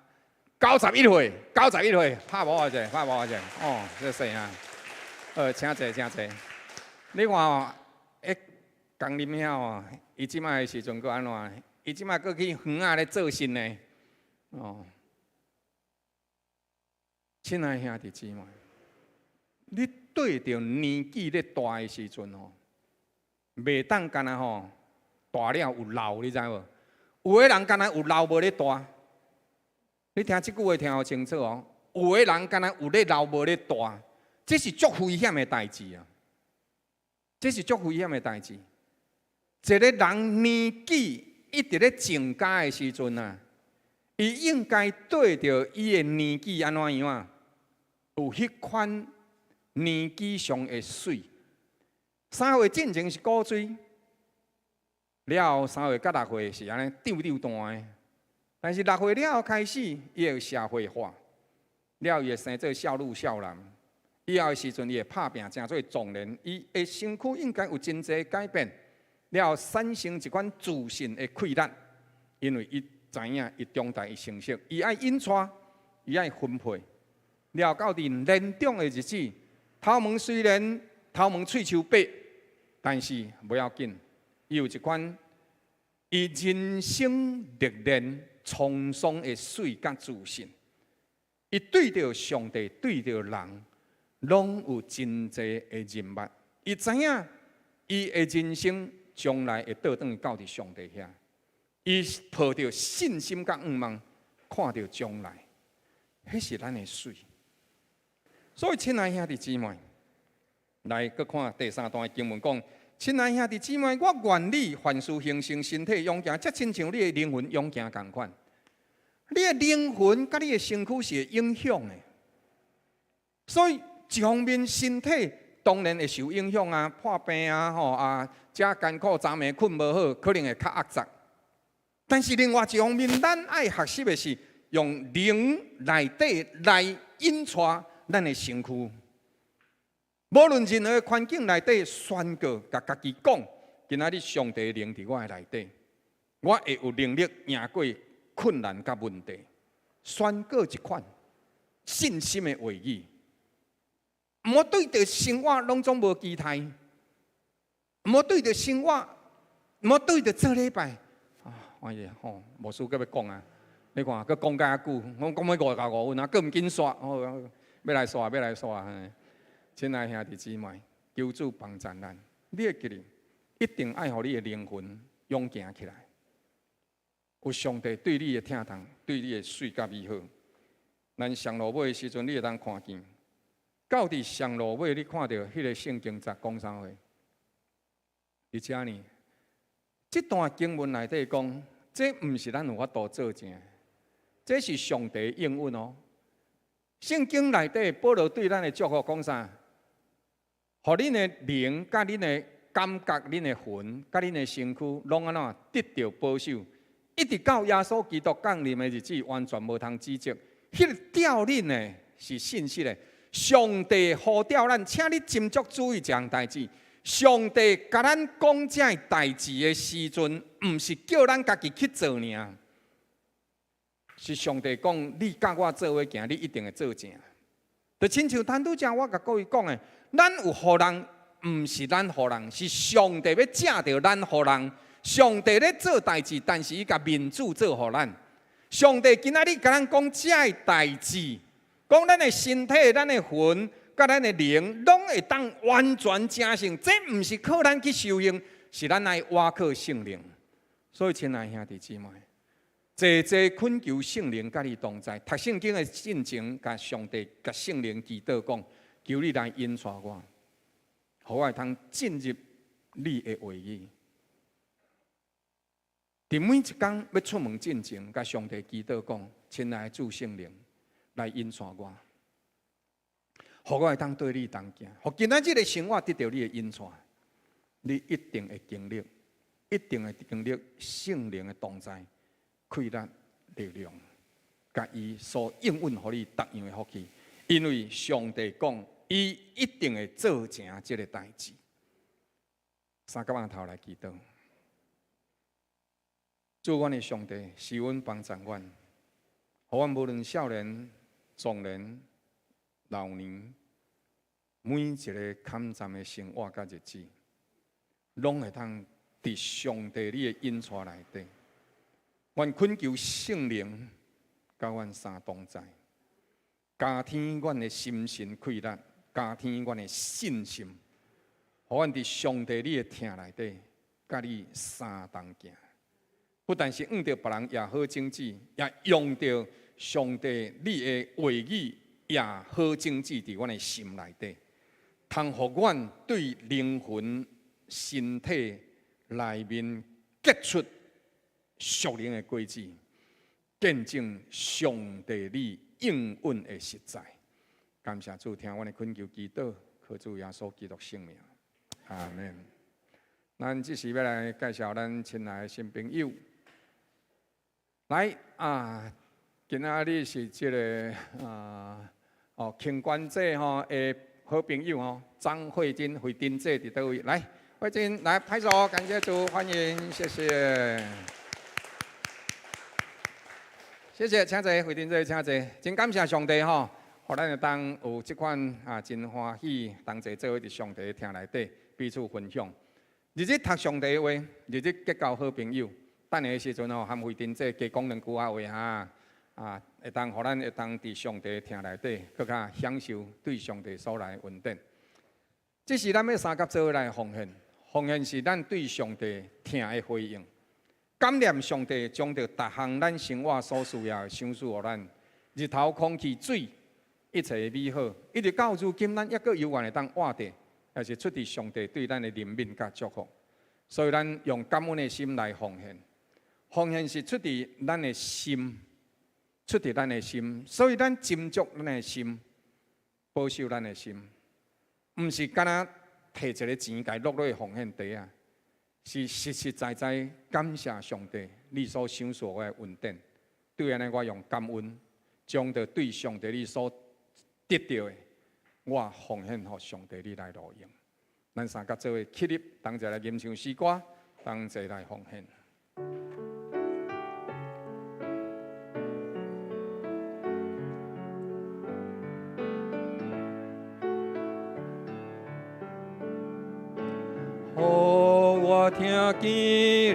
，91歲，91歲，拍噗仔者，拍噗仔者，哦，這細啊，好，請坐，請坐。你看哦，欸，江林兄哦，伊這擺的時陣閣按怎？伊這擺閣去園仔咧做糞呢？哦，親愛兄弟姊妹，你對著年紀咧大的時陣吼，袂當干焦吼，大了有老，你知無？有的人干焦有老無咧大，你聽這句話聽予清楚哦。有的人干焦有咧老無咧大，這是足危險的代誌啊！這是足危險的代誌。一個人年紀一直咧增加的時陣啊，伊應該對著伊的年紀按怎樣啊？有彼款年紀上的媠。3歲進前是古錐，了後三歲佮6歲是按呢長長大的。但是6歲了後開始，伊會社會化，了後伊會生做少女少男。以後的時陣，伊會拍拚，成做壯年，伊的身軀應該有真濟改變，了後產生一款自信的氣力，因為伊知影伊長大伊成熟，伊愛引帶，伊愛分配。了後到佇年長的日子，頭毛雖然頭毛喙鬚白，但是無要緊，伊有一款伊人生歷練滄桑的媠佮自信，伊對著上帝，對著人，攏有真濟的人脈。伊知影伊的人生將來會倒轉去到佇上帝遐，伊抱著信心佮向望，看著將來，彼是咱的媠。所以，親愛兄弟姊妹，來閣看第三段的經文講：親愛兄弟姊妹，我願你凡事興盛，身體勇健，才親像你的靈魂勇健仝款。你的靈魂佮你的身軀是會影響的，所以一方面身體當然會受影響啊，破病啊，吼啊，食艱苦，昨暝睏無好，可能會較壓榨。但是另外一方面，咱愛學習的是用靈內底來引帶咱的身軀。無論任何環境內底宣告，共家己講，今仔日上帝的靈佇我的內底，我會有能力贏過困難佮問題。宣告這款信心的話語，毋好對著生活攏總無期待，毋好對著生活，毋好對著做禮拜。啊，哎呀吼，牧師閣欲講啊！你看，閣講遮久，我講欲55分啊，閣毋緊煞，哦，欲來煞，欲來煞。親愛兄弟姊妹，求主幫助咱。你會記得，一定愛予你的靈魂勇健起來。有上帝對你的疼痛，對你的媠佮美好。咱上落尾的時陣，你會當看見，到佇上落尾，你看著彼个聖經節講啥話？佇遮呢？這段經文內底講，這毋是咱有法度做成，這是上帝應允哦。聖經內底保羅對咱的祝福講啥？予恁的靈、佮恁的感覺、恁的魂、佮恁的身軀，攏按怎得著保守，一直到耶穌基督降臨的日子，完全無通指責。彼个吊恁的是信實的，上帝呼召咱，請你斟酌注意這項代誌。上帝共咱講這个代誌的時陣，毋是叫咱家己去做爾，是上帝講，你佮我做伙行，你一定會做成。就親像頭拄才我共各位講的，咱有予人，毋是咱予人，是上帝欲藉著咱予人。上帝咧做代誌，但是伊共面子做予咱。上帝今仔日共咱講這个代誌，講咱的身體、咱的魂、佮咱的靈，攏會當完全成聖。這毋是靠咱去修行，是咱愛倚靠聖靈。所以，親愛兄弟姊妹，濟濟懇求聖靈佮你同在。讀聖經的進前，共上帝、共聖靈祈禱講，求你來引帶我，予我會通進入你的話語。佇每一工欲出門進前，共上帝祈禱講：親愛的主聖靈來引帶我，予我會當對你同行，予今仔日的生活得著你的引帶，你一定會經歷，一定會經歷聖靈的同在、氣力、力量，佮伊所應允予你逐樣的福氣。因為上帝講，伊一定會做成這个代誌。三個匕頭來祈禱。主阮的上帝，施恩幫助阮，予阮無論少年、壯年、老年，每一个坎站的生活佮日子，攏會通佇上帝你的引帶內底。阮懇求聖靈佮阮三同在，加添阮的心神氣力，加添阮的信心，予阮佇上帝你的疼內底，佮你三同行。不但是向著別人也好種子，也用著上帝你的話語也好種子佇阮的心內底，通予阮對靈魂身體內面結出屬靈的果子，見證上帝你應允的實在。感謝主，聽阮的懇求祈禱，靠主耶穌基督聖名，阿門。咱這時欲來介紹咱親愛的新朋友。來啊，今仔日是這个啊，哦，清關姐吼的好朋友吼，張慧珍慧珍姐佇佗位？來，慧珍來拍手，感謝主，歡迎，謝謝，謝謝，請坐，慧珍姐，請坐，真感謝上帝吼，予咱會當有這款啊，真歡喜，同齊做伙佇上帝的廳內底彼此分享，日日讀上帝的話，日日結交好朋友。等下時陣吼，含慧珍姐加講兩句仔話哈，啊，會當予咱會當佇上帝廳內底，閣較享受對上帝所來的恩典。這是咱欲相佮做伙來奉獻，奉獻是咱對上帝疼的回應，感念上帝將著逐項咱生活所需要的賞賜予咱，日頭、空氣、水，一切的美好，一直到如今，咱猶閣猶原會當活著，也是出自上帝對咱的憐憫佮祝福。所以，咱用感恩的心來奉獻。奉獻是出自咱的心，出自咱的心，所以咱斟酌咱的心，保守咱的心，毋是干焦提一个錢共伊落落去奉獻袋仔，是實實在在感謝上帝，你所賞賜我的恩典。對按呢，我用感恩，將著對上帝你所得著的，我奉獻予上帝你來路用。咱相佮做伙起立，同齊來吟唱詩歌，同齊來奉獻。予我聽見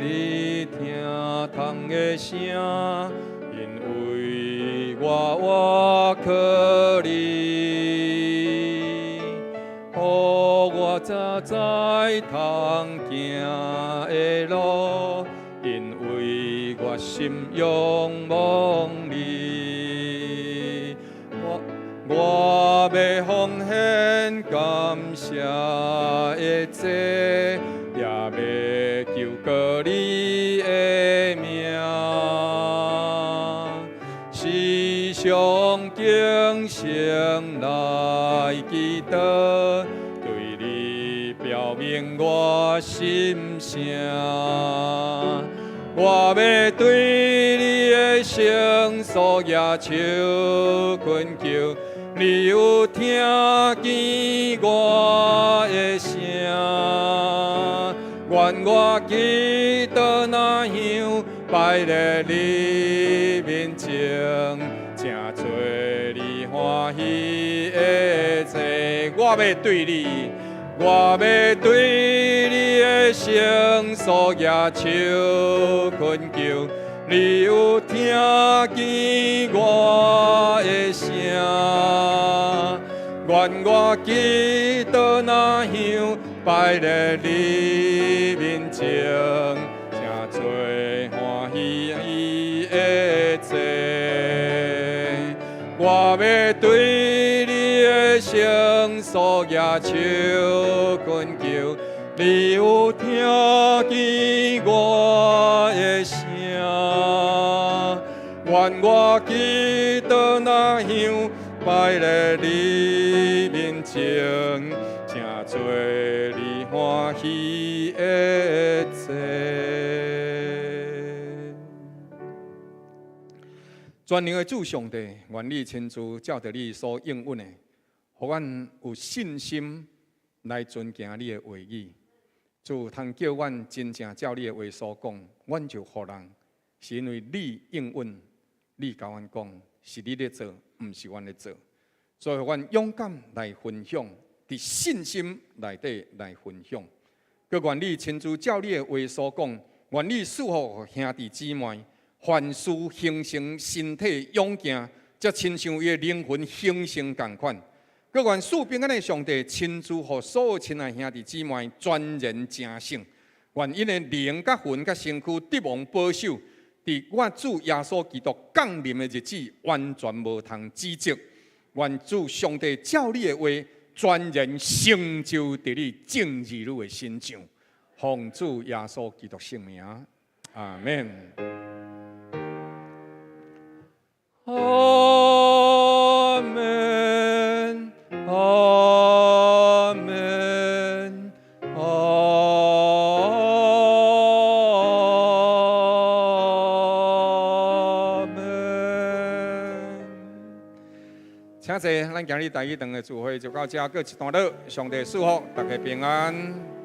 你聽窗的聲，因為我倚靠你。予我知知通行的路，因為我心仰望你。我我欲奉獻感謝的祭，也欲求告你的名，時常警醒來祈禱，對你表明我心聲。我欲對你的聖所舉手懇求，你有聽見我的聲。願我祈禱若香擺佇你面前，成做你歡喜的祭。我欲對你，我欲對你的聖所舉手懇求，你有聽見我的聲。願我祈禱若香擺佇你面前，成做歡喜的祭。我欲對你的聖所舉手懇求，你有聽見我的聲。願我祈禱若香擺佇你面前，成做你歡喜的祭。全能的主上帝，願你親自照著你所應允的，予阮有信心來遵行你的話語。主通叫阮真正照你的話所講，阮就服人，是因為你應允，你共阮講，是你咧做，毋是阮咧做。所以阮勇敢來分享，佇信心內底來分享。閣願你親自照你的話所講，願你賜福予兄弟姊妹，凡事興盛，身體勇健，才親像伊的靈魂興盛仝款。閣願賜平安的上帝親自予所有親愛兄弟姊妹全然成聖，願𪜶的靈佮魂佮身軀得蒙保守，佇我主耶穌基督降臨的日子，完全無通指責。願主上帝照你的話，全然成就佇你眾兒女的身上。奉主耶穌基督聖名，阿門。阿門，阿門，阿門。請坐，咱今日台語堂的聚會就到這，閣一段落。上帝賜福，大家平安。